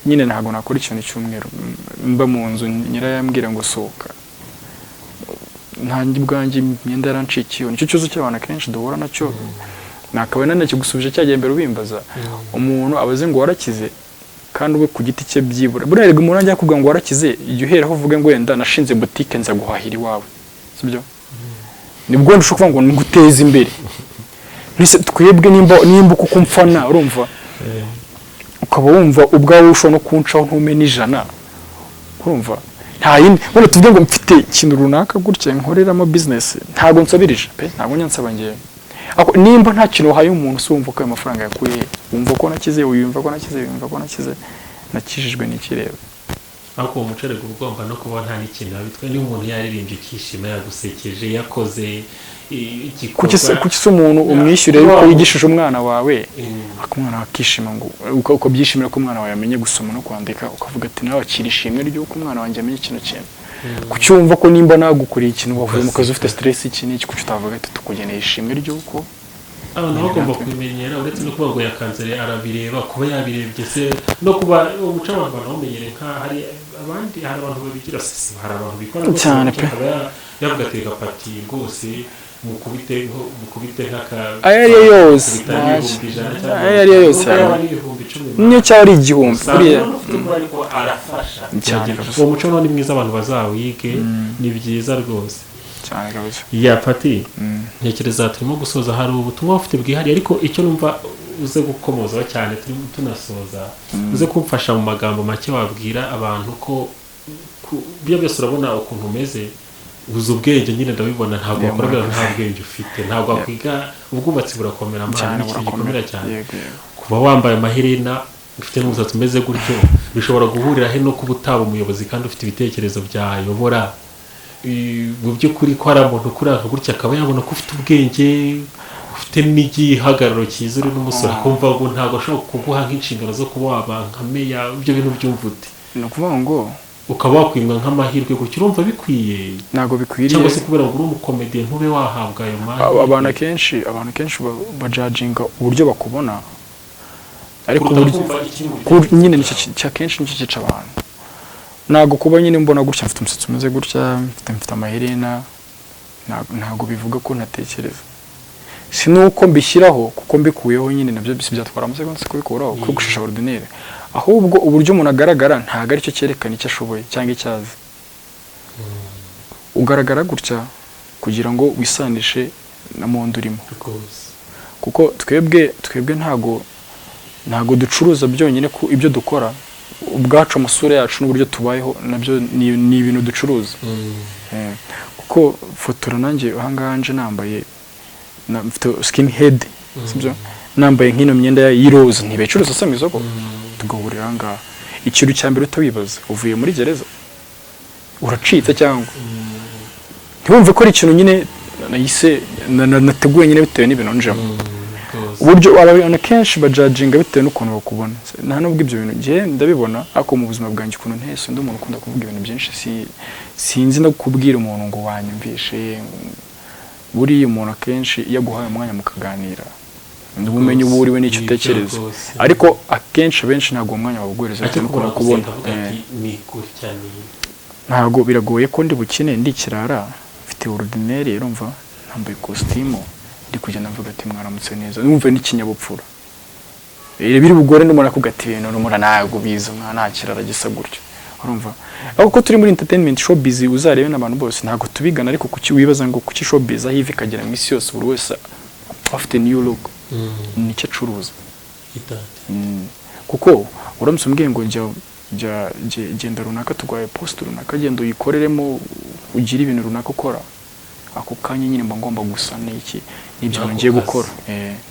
nyine ntabwo nakora ikintu cy'umweru mba mu nzu nyirayo yambwira ngo sohoka. Ntanjye ubwanjye imyenda yarancikiye. Nicyo kibazo cy'abantu akenshi duhura nacyo. Nakaba nanakigusubije cyagiye mbere ubimbaza. Umuntu aba azi ngo warakize, kandi we ku giti cye byibura buriya erega umuntu ajya kuvuga ngo warakize, igihe uheraho uvuge ngo wenda nashinze butike nza guhahira iwawe, sibyo? Nibwo wenda ushobora kuvuga ngo nguteze imbere. Mbese twebwe nimba uko umfana, urumva, ukaba wumva ubwawe ushobora no kuncaho ntume n'ijana, urumva nta yindi. Wenda tuvuge ngo mfite ikintu runaka gutya nkoreramo business, ntabwo nsabirije pe, ntabwo njya nsaba ngewe. Ariko nimba nta kintu wahaye umuntu, si wumva ko ayo mafaranga yakuye he? Wumva ko nakize, wiyumva ko nakize, wiyumva ko nakize, nakijijwe n'ikireba. Ariko uwo muco rero uba ugomba no kuba nta n'ikintu wabitwaye. Niba umuntu yaririmbye ukishima, yagusekeje, yakoze Kuki se igikorwa. Kuki se umuntu umwishyure yuko yigishije umwana wawe, ariko umwana wawe akishima, ngo ukabyishimira ko umwana wawe yamenye gusoma no kwandika, ukavuga ati nawe akira ishimwe ry'uko umwana wanjye amenye kino kintu? Kuki wumva ko nimba nagukoreye ikintu, wavuye mu kazi ufite stress, iki n'iki, kuki utavuga ati tukugeneye ishimwe ry'uko Abantu bagomba kubimenyera. Uretse no kuba ngo yakanze arabireba, kuba yabirebye se, no kuba umuco abantu banawumenyere, nka hari abandi, hari abantu babigira sisi, hari abantu bikora rwose. Cyane umuco pe. Akaba yavuga ati reka pati rwose mukubite nk'aka Ayo ariyo yose, mukubita ntacyo. 100,000 cyangwa Ayo ariyo yose nubwo yaba yaba. ari 10,000. Niyo cyaba ari 1000 Usanga buriya. umuntu ufite umubare ariko arafasha. Cyane kabisa. Uwo muco rero ni mwiza, abantu bazawige, ni byiza rwose. Cyane kabisa. Ya pati, ntekereza turimo gusoza. Hari ubutumwa ufite bwihariye, ariko icyo numva uze gukomozaho cyane turimo tunasoza, uze kumfasha mu magambo make wabwira abantu ko byo byose urabona ukuntu umeze, uzi ubwenge nyine, ndabibona. Ntabwo wakora biriya nta bwenge ufite, ntabwo wakwiga ubwubatsi. Burakomera amana, Cyane. ni ikintu Burakomera. gikomera cyane. Yego. Kuba wambaye amaherena, ufite n'umusatsi umeze gutyo, bishobora guhurira he no kuba utaba umuyobozi kandi ufite ibitekerezo byayobora? Mu by'ukuri ko hari umuntu ukuranga gutya, akaba yabona ko ufite ubwenge, ufite n'igihagararo cyiza, uri n'umusore, akumva ngo ntabwo ashobora kuguha nk'inshingano zo kuba waba nka meya. Ibyo bintu byumva ute? Ni ukuvuga ngo Ukaba wakwimwa nk'amahirwe gutyo, urumva bikwiye? Ntabwo bikwiriye. Cyangwa se kubera ngo uri umukomediye ntube wahabwa ayo mahirwe? Abantu akenshi bajajinga uburyo bakubona, ariko Kuruta uburyo kumva ikiri mu nyine nicyo akenshi nicyo cyica abantu. Ntabwo kuba nyine mbona gutya, mfite umusatsi umeze gutya, mfite amaherena, ntabwo bivuga ko ntatekereza. Si nuko mbishyiraho, kuko mbikuyeho nyine nabyo si byatwara amasegonda kubikuraho, kwiyogoshesha ordinaire. Ahubwo uburyo umuntu agaragara ntabwo aricyo cyerekana icyo ashoboye cyangwa icyo azi. Ugaragara gutya kugira ngo wisanishe na monde urimo. Kuko twebwe ntago ducuruza byonyine ku ibyo dukora ubwacu. Amasura yacu n'uburyo tubayeho nabyo ni ibintu ducuruza. Kuko fotora nanjye ahangaha nje nambaye mfite skin head, sibyo? Nambaye nk'ino myenda y'iroza ntibayicuruza se mu isoko? Tugahurira ahangaha, ikintu cya mbere utawibaza, uvuye muri gereza, uracitse, cyangwa ntiwumve ko ari ikintu nyine nahise nateguye nyine bitewe n'ibintu njemo. Uburyo abantu kenshi bajajinga bitewe n'ukuntu bakubona, nta nubwo ibyo bintu njye ndabibona. Ariko mu buzima bwanjye ukuntu ntese, ndi umuntu ukunda kuvuga ibintu byinshi, sinzi no kubwira umuntu ngo wanyumvishe. Buriya umuntu akenshi iyo aguhaye umwanya mukaganira, ubumenyi uba uriwe n'icyo Nibyo utekereza. rwose. Ariko akenshi abenshi ntabwo uwo mwanya bawuguhereza Ariko bitewe n'ukuntu kubona bakubona. avuga ati ni gutya ni Ntabwo biragoye ko ndi bukine ndi ikirara, mfite ordinaire, urumva, nambaye kositimu, ndi kugenda mvuga ati mwaramutse neza, numva n'ikinyabupfura. Biri bugore n'umuntu akubwira ati ibintu n'umura ntabwo biza umwana nta kirara gisa gutyo, urumva. Ariko ko turi muri entertainment, showbiz, uzarebe n'abantu bose ntabwo tubigana. Ariko kuki wibaza ngo kuki showbiz aho iva ikagera mu isi yose, buri wese afite new look? Nicyo acuruza. Idante. Kuko uramutse umbwiye ngo jya genda runaka turwaye post runaka, genda uyikoreremo, ugire ibintu runaka ukora, ako kanya nyine mba ngomba gusa n'iki n'ibyo N'ako bintu ngiye kazi. gukora.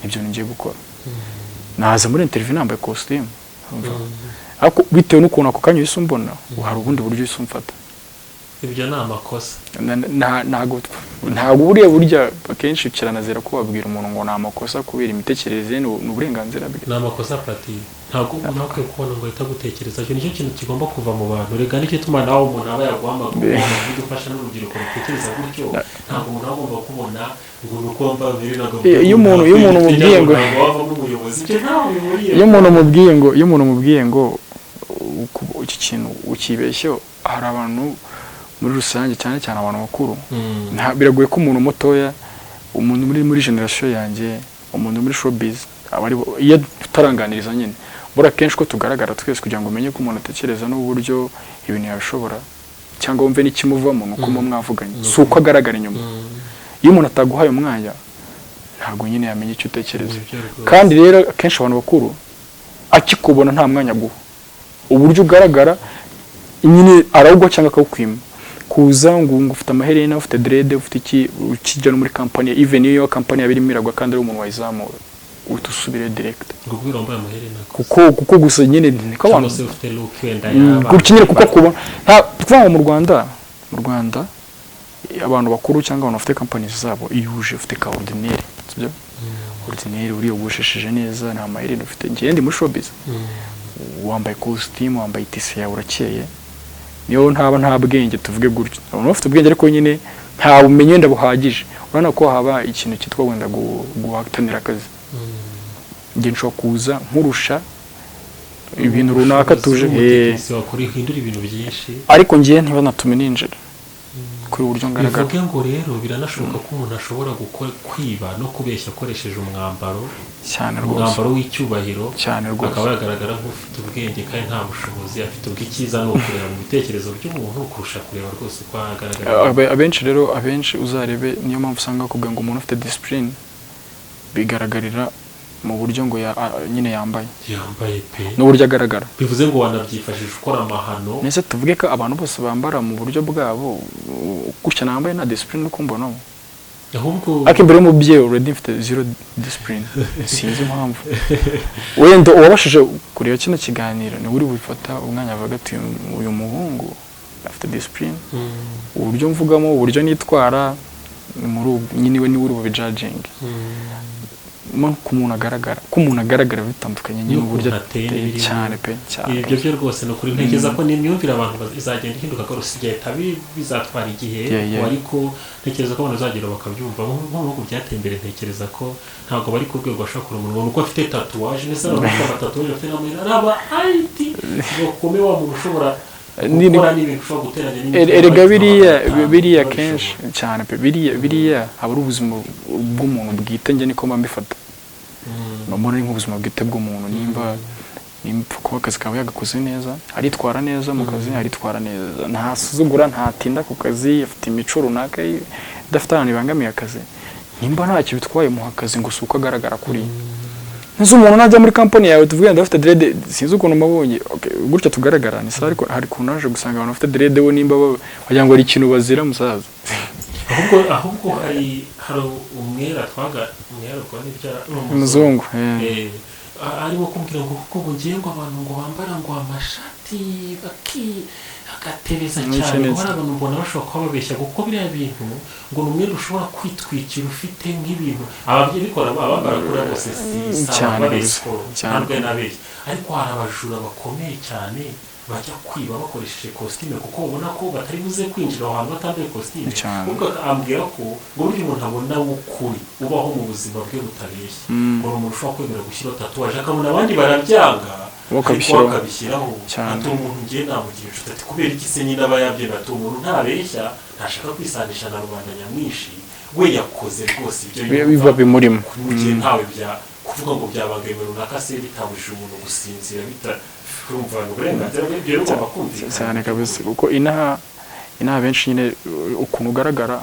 N'ibyo bintu ngiye gukora, naza muri interview nambaye costume, urumva? Ariko bitewe n'ukuntu ako kanya uhise umbona, hari ubundi buryo uhise umfata. Ibyo ni amakosa. Ntabwo buriya burya akenshi kiranazira ko wabwira umuntu ngo ni amakosa kubera imitekerereze ye, ni uburenganzira bwe. Ni amakosa pati, ntabwo umuntu akwiye kubona ngo ahita agutekereza. Icyo nicyo kintu kigomba kuva mu bantu. Rega nicyo gituma nawe umuntu aba yaguhamagara, ugomba kudufasha n'urubyiruko rutekereza gutyo. Ntabwo umuntu aba agomba kubona ngo ni uko wambaye amaherena ngo Iyo umuntu umubwiye ngo ntabwo wavamo umuyobozi, ibyo ntaho bihuriye. Iyo umuntu umubwiye ngo iki kintu ukibeshyeho, hari abantu Muri rusange, cyane cyane abantu bakuru, biragoye ko umuntu mutoya, umuntu muri generation yanjye, umuntu muri showbiz, aba ari iyo tutaranganiriza nyine. Buriya akenshi ko tugaragara twese, kugira ngo umenye ko umuntu atekereza n'uburyo ibintu yabishobora cyangwa wumve n'ikimuvamo, ni uko muba mwavuganye, si uko agaragara inyuma. Iyo umuntu ataguhaye umwanya, ntabwo nyine yamenya icyo utekereza. Nibyo rwose. Kandi rero akenshi abantu bakuru akikubona nta mwanya aguha. Uburyo ugaragara nyine arawugwa cyangwa akawukwima. Kuza ngo ufite amaherena, ufite dread, ufite iki, ukijya no muri kampani, even iyo kampani yaba irimo iragwa kandi ari umuntu wayizamura, uhita usubire direct. Ngo kubera wambaye amaherena? Kuko gusa nyine niko cyangwa abantu se ufite look wenda yaba gutya nyine, kuko kubona nta kuvuga ngo mu Rwanda abantu bakuru cyangwa abantu bafite companies zabo, iyo uje ufite ka ordinaire, sibyo, ordinaire, uriyogoshesheje neza, nta maherena ufite, ngiye ndi muri showbiz, wambaye costume, wambaye itise yawe, urakeye, niyo ntaba nta bwenge, tuvuge gutyo, abantu bafite ubwenge ariko nyine nta bumenyi wenda buhagije. Urabona ko haba ikintu cyitwa wenda guhatanira akazi. Njye nshobora kuza nkurusha ibintu runaka tuje Umutekinisiye wakora uhindura ibintu byinshi. Ariko ngiye ntibanatume ninjira kuri uburyo ngaragara. Bivuge ngo rero biranashoboka ko umuntu ashobora gukora, kwiba no kubeshya akoresheje umwambaro, Cyane rwose. umwambaro w'icyubahiro, Cyane rwose. akaba yagaragara nk'ufite ubwenge kandi nta bushobozi afite. Ubw'icyiza ni ukureba mu bitekerezo by'umuntu kurusha kureba rwose uko agaragara. Abenshi rero, abenshi uzarebe, niyo mpamvu usanga bakubwira ngo umuntu ufite discipline bigaragarira mu buryo ngo nyine yambaye, yambaye pe. n'uburyo agaragara. Bivuze ngo wanabyifashisha ukora amahano. Mbese tuvuge ko abantu bose bambara mu buryo bwabo gutya nambaye nta discipline uri kumbonamo? Ahubwo Ariko imbere y'umubyeyi already mfite zero discipline. Sinzi impamvu. Wenda uwabashije kureba kino kiganiro niwe uri bufata umwanya avuga ati: "Uyu muhungu afite discipline." Uburyo mvugamo, uburyo nitwara, ni muri ubu nyine, we niwe uri bubijudginge. Ko umuntu agaragara, ko umuntu agaragara bitandukanye nyine n'ukuntu uburyo ateye ateye. N'ibirimo. Cyane pe, cyane. Ibyo byo rwose ni ukuri. Ntekereza ko n'imyumvire abantu izagenda ihinduka rwose, igahita bizatwara igihe, ariko ntekereza ko abantu bazagera bakabyumva. Nko mu bihugu byateye imbere, ntekereza ko ntabwo bari ku rwego bashobora kureba umuntu uko afite tatouage ndetse n'abantu bafite amatatouage, bafite n'amayeri, ari aba IT bakome, wa muntu ushobora gukora n'ibintu ushobora guteranya n'ibintu Erega biriya 500 biriya babishobora. kenshi cyane pe, biriya aba ari ubuzima bw'umuntu bwite. Njye niko mba mbifata. Mbona ari nk'ubuzima bwite bw'umuntu. Nimba kuba akazi kawe yagakoze neza, aritwara neza mu kazi, aritwara neza, ntasuzugura, ntatinda ku kazi, afite imico runaka idafite ahantu ibangamiye akazi, nimba ntacyo bitwaye, muha akazi. Ngo si uko agaragara kuriya. Nzi umuntu najya muri kampani yawe, tuvuge ndafite dread, sinzi ukuntu mabonye, okay, gutya tugaragara ni sawa, ariko hari ukuntu naje gusanga abantu bafite dread bo nimba wagira ngo hari ikintu bazira, musaza. Ahubwo hari umwera twaga, umwera ubwo nibyo ni Umuzungu, eh. Arimo kumbwira ngo kuko ngo ngiye ngo abantu ngo bambara ngo amashati baki agatebeza N'iki cyane ngo n'iki. hari abantu mbona bashobora kuba babeshya, kuko biriya bintu ngo ni umwenda ushobora kwitwikira ufite nk'ibintu ababyeyi bikora abambara kuriya bose si Cyane abambara kabisa, siporo. Cyane. Ntabwo ari n'abeshya, ariko hari abajura bakomeye cyane bajya kwiba bakoresheje kositime, kuko babona ko batari buze kwinjira aho hantu batambaye kositime. Cyane. Ubwo ambwira ko ngo burya umuntu abona w'ukuri ubaho mu buzima bwe butabeshya, ngo ni umuntu ushobora kwemera gushyiraho tatouage, akabona abandi barabyanga, We ariko we akabishyiraho. akabishyiraho. Cyane. Ati: "Umuntu ngiye namugira inshuti." Ati: "Kubera iki se nyine aba yabyemera?" Ati: "Umuntu ntabeshya, ntashaka kwisanisha na rubanda nyamwinshi, we yakoze rwose ibyo yumva." Biba bimurimo. Mu gihe ntawe bya kuvuga ngo byabangamiye runaka se, bitabujije umuntu gusinzira, bita urumva ni uburenganzira bwe, ibyo rero ugomba kumvikana. Cyane kabisa, kuko inaha benshi nyine ukuntu ugaragara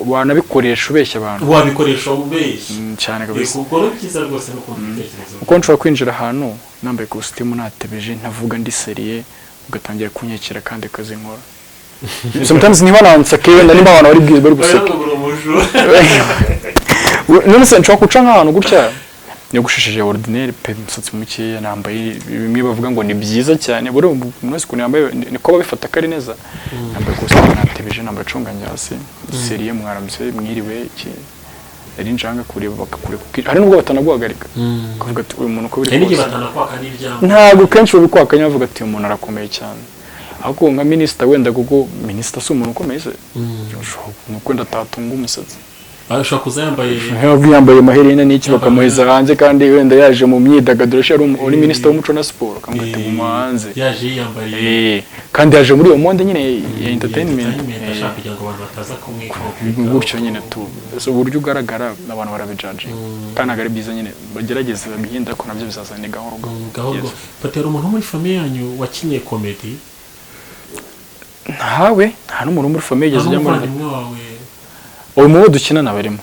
wanabikoresha ubeshya abantu. Wabikoresha ubeshya. Cyane kabisa. Kuko ni byiza rwose no kumva ibitekerezo. Kuko nshobora kwinjira ahantu nambaye kositimu, natebeje, ntavuga, ndi sérieux, ugatangira kunyekera kandi akazi nkora. Sometimes niba nanseke wenda, nimba abantu bari guseka. Baravuga ngo uri umujura. None se nshobora guca nk'ahantu gutya yogoshesheje ordinaire pe, umusatsi mukeya, nambaye bimwe bavuga ngo ni byiza cyane, buri umuntu wese ukuntu yambaye niko babifata ko ari neza, nambaye kositimu, natebeje, nambaye acunganye hasi, sérieux, mwaramutse, mwiriwe, iki nari nshaka kureba, bakakureka hari nubwo batanaguhagarika, ukavuga ati: "Uyu muntu uko biri Hari n'igihe kose." batanakwaka n'ibyangombwa. Ntabwo kenshi babikwaka nyine, bavuga ati: "Uyu muntu arakomeye cyane." Ariko nka minisita wenda, kuko minisita si umuntu ukomeye se? Ushobora, ni uko wenda atatunga umusatsi. Ashobora kuza yambaye Yambaye amaherena n'iki, bakamuheza hanze, kandi wenda yaje mu myidagaduro, ari uri minisitiri w'umuco na siporo, akamubwira ati: "Guma hanze." Yaje yiyambariye. Kandi yaje muri iyo monde nyine ya entertainment. Ashaka kugira ngo abantu bataza kumwikoma. Gutyo nyine tu. So, uburyo ugaragara abantu barabijudge, kandi ntabwo ari byiza nyine. Bagerageze babihinda, ko nabyo bizaza, ni gahoro gahoro. Gahoro. Yes. Patera, umuntu wo muri famille yanyu wakinye comedy? Ntawe, nta n'umuntu wo muri famille Nta yigeze ujya muri n'umuvandimwe wawe? Uwo mu bo dukinana barimo.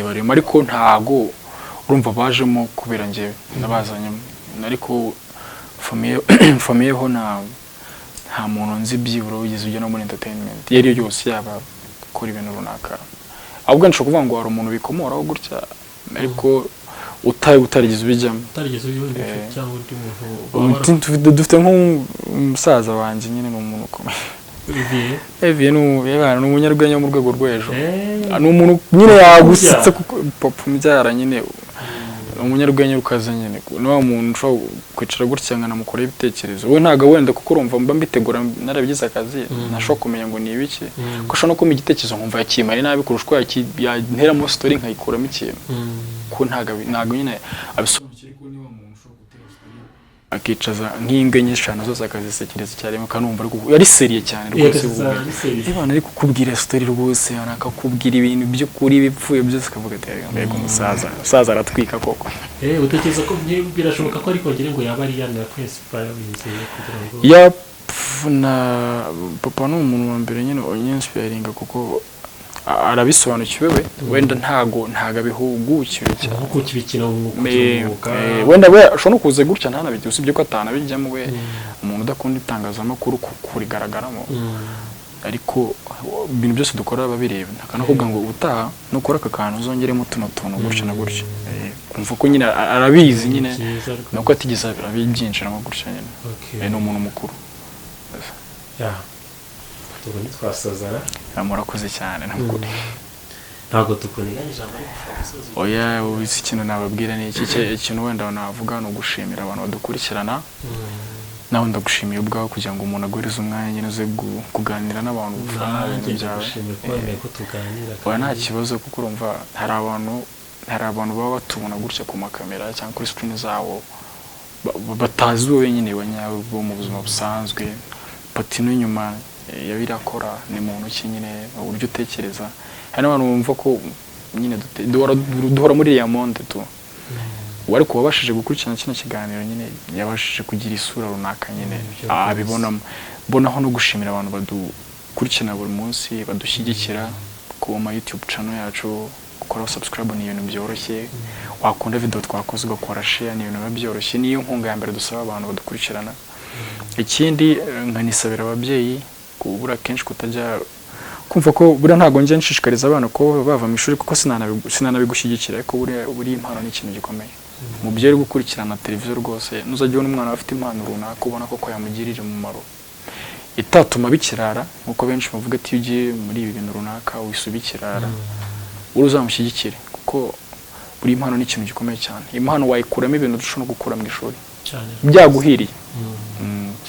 Barimo, ariko ntago urumva bajemo kubera njyewe nabazanyemo. Ariko famille ho nta muntu nzi byibura wigeze ujya no muri entertainment iyo ari yo yose, yaba gukora ibintu runaka. Ahubwo nshobora kuvuga ngo hari umuntu bikomoraho gutya, ariko utarigeze ubijyamo. Utarigeze undi cyangwa undi muntu Dufite nk'umusaza wanjye nyine, ni umuntu ukomeye. Olivier? Evier ni umunyarwenya wo mu rwego rwo hejuru. Ni umuntu nyine yagusetsa, kuko papa umubyara nyine ni umunyarwenya ukaze nyine. Ni wa muntu ushobora kwicara gutya nkanamukoraho ibitekerezo. We ntabwo wenda, kuko urumva mba mbitegura narabigize akazi, ntashobora kumenya ngo ni ibiki, ko ashobora no kumpa igitekerezo nkumva yakimpaye nabi kurusha uko yanteramo story nkayikuramo ikintu, ko ntabwo nyine abisobanukiwe. Ariko ni wa muntu ushobora gutera story, akicaza nk'imbwa enye, eshanu zose akazisekereza icyarimwe, akanumva ariko yari sérieux cyane rwose. Ari sérieux. Niba ari kukubwira story rwose, akakubwira ibintu by'ukuri bipfuye byose, akavuga ati: "Mbega umusaza aratwika koko." Utekereza ko birashoboka ko, ariko ngira ngo yaba ari yana kwinspirinze kugira ngo Ya, na papa ni umuntu wa mbere nyine unyinspiringa, kuko arabisobanukiwe. We wenda ntago abihugukiwe cyane. Nko kubikina mu mwuga. Wenda we ashobora no kuza gutya ntanabijye, usibye ko atanabijyamo. We umuntu udakunda itangazamakuru kurigaragaramo, ariko ibintu byose dukora babireba, akanakubwira ngo ubutaha nukora aka kantu uzongeremo tuno tuntu gutya na gutya. Kumva ko nyine arabizi nyine. Byiza rwose. Nuko atigeze abibyinjiramo gutya nyine. Ni umuntu mukuru. Ya, ubwo ntitwasozara? Murakoze cyane nukuri. Ntabwo tukuniganya ijambo, ariko ushobora gusoza. Oya, uzi ikintu nababwira ni iki? Ikintu wenda navuga ni ugushimira abantu badukurikirana. Nawe ndagushimiye ubwawe, kugira ngo umuntu aguhereze umwanya nyine uze kuganira n'abantu ufana Nanjye ibintu byawe. Ndagushimiye ko wemeye ko tuganira. Oya, nta kibazo, kuko urumva hari abantu baba batubona gutya ku makamera cyangwa kuri screen zabo, batazi wowe nyine wa nyawe bo mu buzima busanzwe. Patino inyuma ya birakora ni muntu ki nyine, uburyo utekereza. Hari n'abantu bumva ko nyine duhora muri iriya monde tu. Ariko uwabashije gukurikirana kino kiganiro nyine yabashije kugira isura runaka nyine Byo rwose. abibonamo. Mbonaho no gushimira abantu badukurikirana buri munsi, badushyigikira ku ma YouTube channel yacu. Gukora subscribe ni ibintu byoroshye, wakunda video twakoze ugakora share, ni ibintu biba byoroshye. Niyo nkunga ya mbere dusaba abantu badukurikirana. Ikindi, nkanisabira ababyeyi kubura kenshi kutajya kumva ko buriya ntabwo njya nshishikariza abana ko bava mu ishuri, kuko sinanabigushyigikira. Ariko buriya buriya impano ni ikintu gikomeye. Umubyeyi uri gukurikirana televiziyo rwose, nuzajya ubona umwana afite impano runaka ubona koko yamugirira umumaro, itatuma bikirara nk'uko benshi bavuga ati iyo ugiye muri ibi bintu runaka wisuba ikirara, uri uzamushyigikire, kuko buri impano ni ikintu gikomeye cyane. Impano wayikuramo ibintu dushobora no gukura mu ishuri Cyane. byaguhiriye.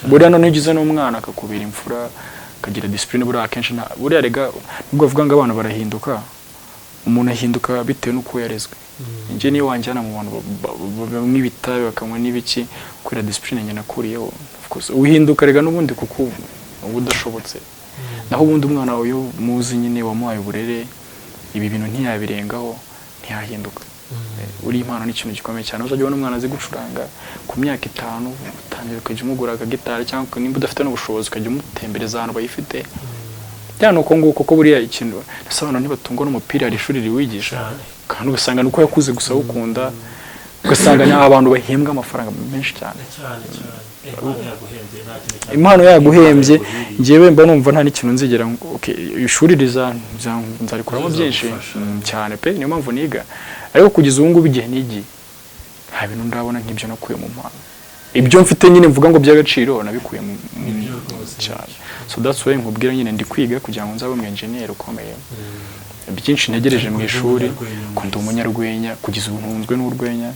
Buriya noneho iyo ugize n'umwana akakubera imfura, akagira discipline, buriya akenshi buriya rega nubwo bavuga ngo abantu barahinduka, umuntu ahinduka bitewe n'uko yarezwe. Njye niyo wanjyana mu bantu banywa ibitabi, bakanywa n'ibiki, kubera discipline njye nakuriyeho, of course uhinduka rega n'ubundi, kuko uba udashobotse. Naho ubundi umwana wawe iyo muzi nyine wamuhaye uburere, ibi bintu ntiyabirengaho, ntiyahinduka. Uri impano ni ikintu gikomeye cyane. Uzajya ubona umwana azi gucuranga ku myaka 5, utangira ukajya umugura akagitari, cyangwa nimba udafite n'ubushobozi ukajya umutembereza ahantu bayifite. Bya ni uko nguko, ko buriya ikintu ese abantu ntibatungwa n'umupira, hari ishuri riwigisha? Cyane. Kandi ugasanga ni uko yakuze gusa awukunda, ugasanga ni abantu bahembwa amafaranga menshi cyane. Cyane cyane. Impano yaguhembye nta kintu cya Impano yaguhembye. Yaguhiriye. Njyewe mba numva nta n'ikintu nzigera ngo, okay, ishuri nzarikuramo byinshi. Rizagufasha. Cyane pe, niyo mpamvu niga. Ariko kugeza ubu ngubu igihe nigiye nta bintu ndabona nk'ibyo nakuye mu mpano. Ibyo mfite nyine mvuga ngo by'agaciro nabikuye mu Nibyo rwose. Cyane. So that's why nkubwira nyine ndi kwiga kugira ngo nzabe umu engineer ukomeye. Byinshi ntegereje mu Ariko ishuri. umunyarwenya. Ko ndi umunyarwenya, kugeza ubu ntunzwe n'urwenya.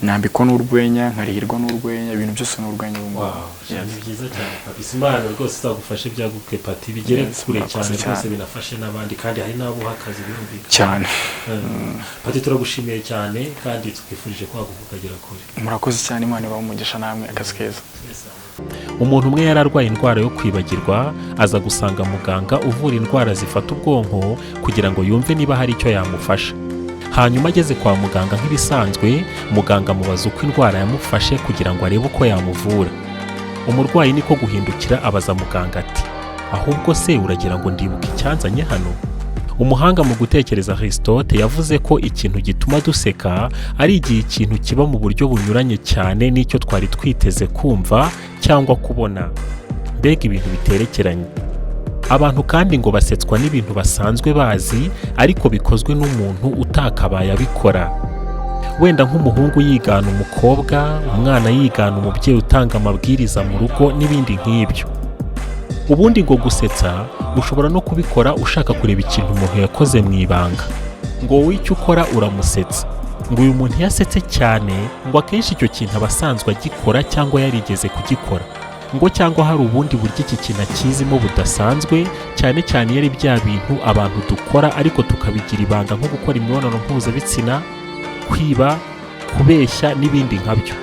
Nambikwa n'urwenya, nkarihirwa n'urwenya, ibintu byose ni urwenya ubu ngubu. Wow, ni byiza cyane kabisa. Imana rwose izagufashe, byaguke, Pati, bigere Yes, kure murakoze cyane rwose, cyane. binafashe n'abandi, kandi hari n'abo uha akazi, birumvikana. Cyane. Pati, turagushimiye cyane kandi twifurije kwaguka ukagera kure. Murakoze cyane, Imana ibahe umugisha namwe, akazi keza. Umuntu umwe yari arwaye indwara yo kwibagirwa, aza gusanga muganga uvura indwara zifata ubwonko kugira ngo yumve niba hari icyo yamufasha. Hanyuma ageze kwa muganga nk'ibisanzwe, muganga amubaza uko indwara yamufashe kugira ngo arebe uko yamuvura. Umurwayi niko guhindukira abaza muganga ati: "Ahubwo se uragira ngo ndibuke icyanzanye hano?" Umuhanga mu gutekereza Aristote yavuze ko ikintu gituma duseka ari igihe ikintu kiba mu buryo bunyuranye cyane n'icyo twari twiteze kumva cyangwa kubona, mbega ibintu biterekeranye. Abantu kandi ngo basetswa n'ibintu basanzwe bazi ariko bikozwe n'umuntu utakabaye abikora, wenda nk'umuhungu yigana umukobwa, umwana yigana umubyeyi utanga amabwiriza mu rugo n'ibindi nk'ibyo. Ubundi ngo gusetsa ushobora no kubikora ushaka kureba ikintu umuntu yakoze mu ibanga, ngo wowe icyo ukora uramusetsa. Ngo uyu muntu iyo asetse cyane, ngo akenshi icyo kintu aba asanzwe agikora cyangwa yarigeze kugikora, ngo cyangwa hari ubundi buryo iki kintu akizimo budasanzwe, cyane cyane iyo ari bya bintu abantu dukora ariko tukabigira ibanga, nko gukora imibonano mpuzabitsina, kwiba, kubeshya n'ibindi nkabyo.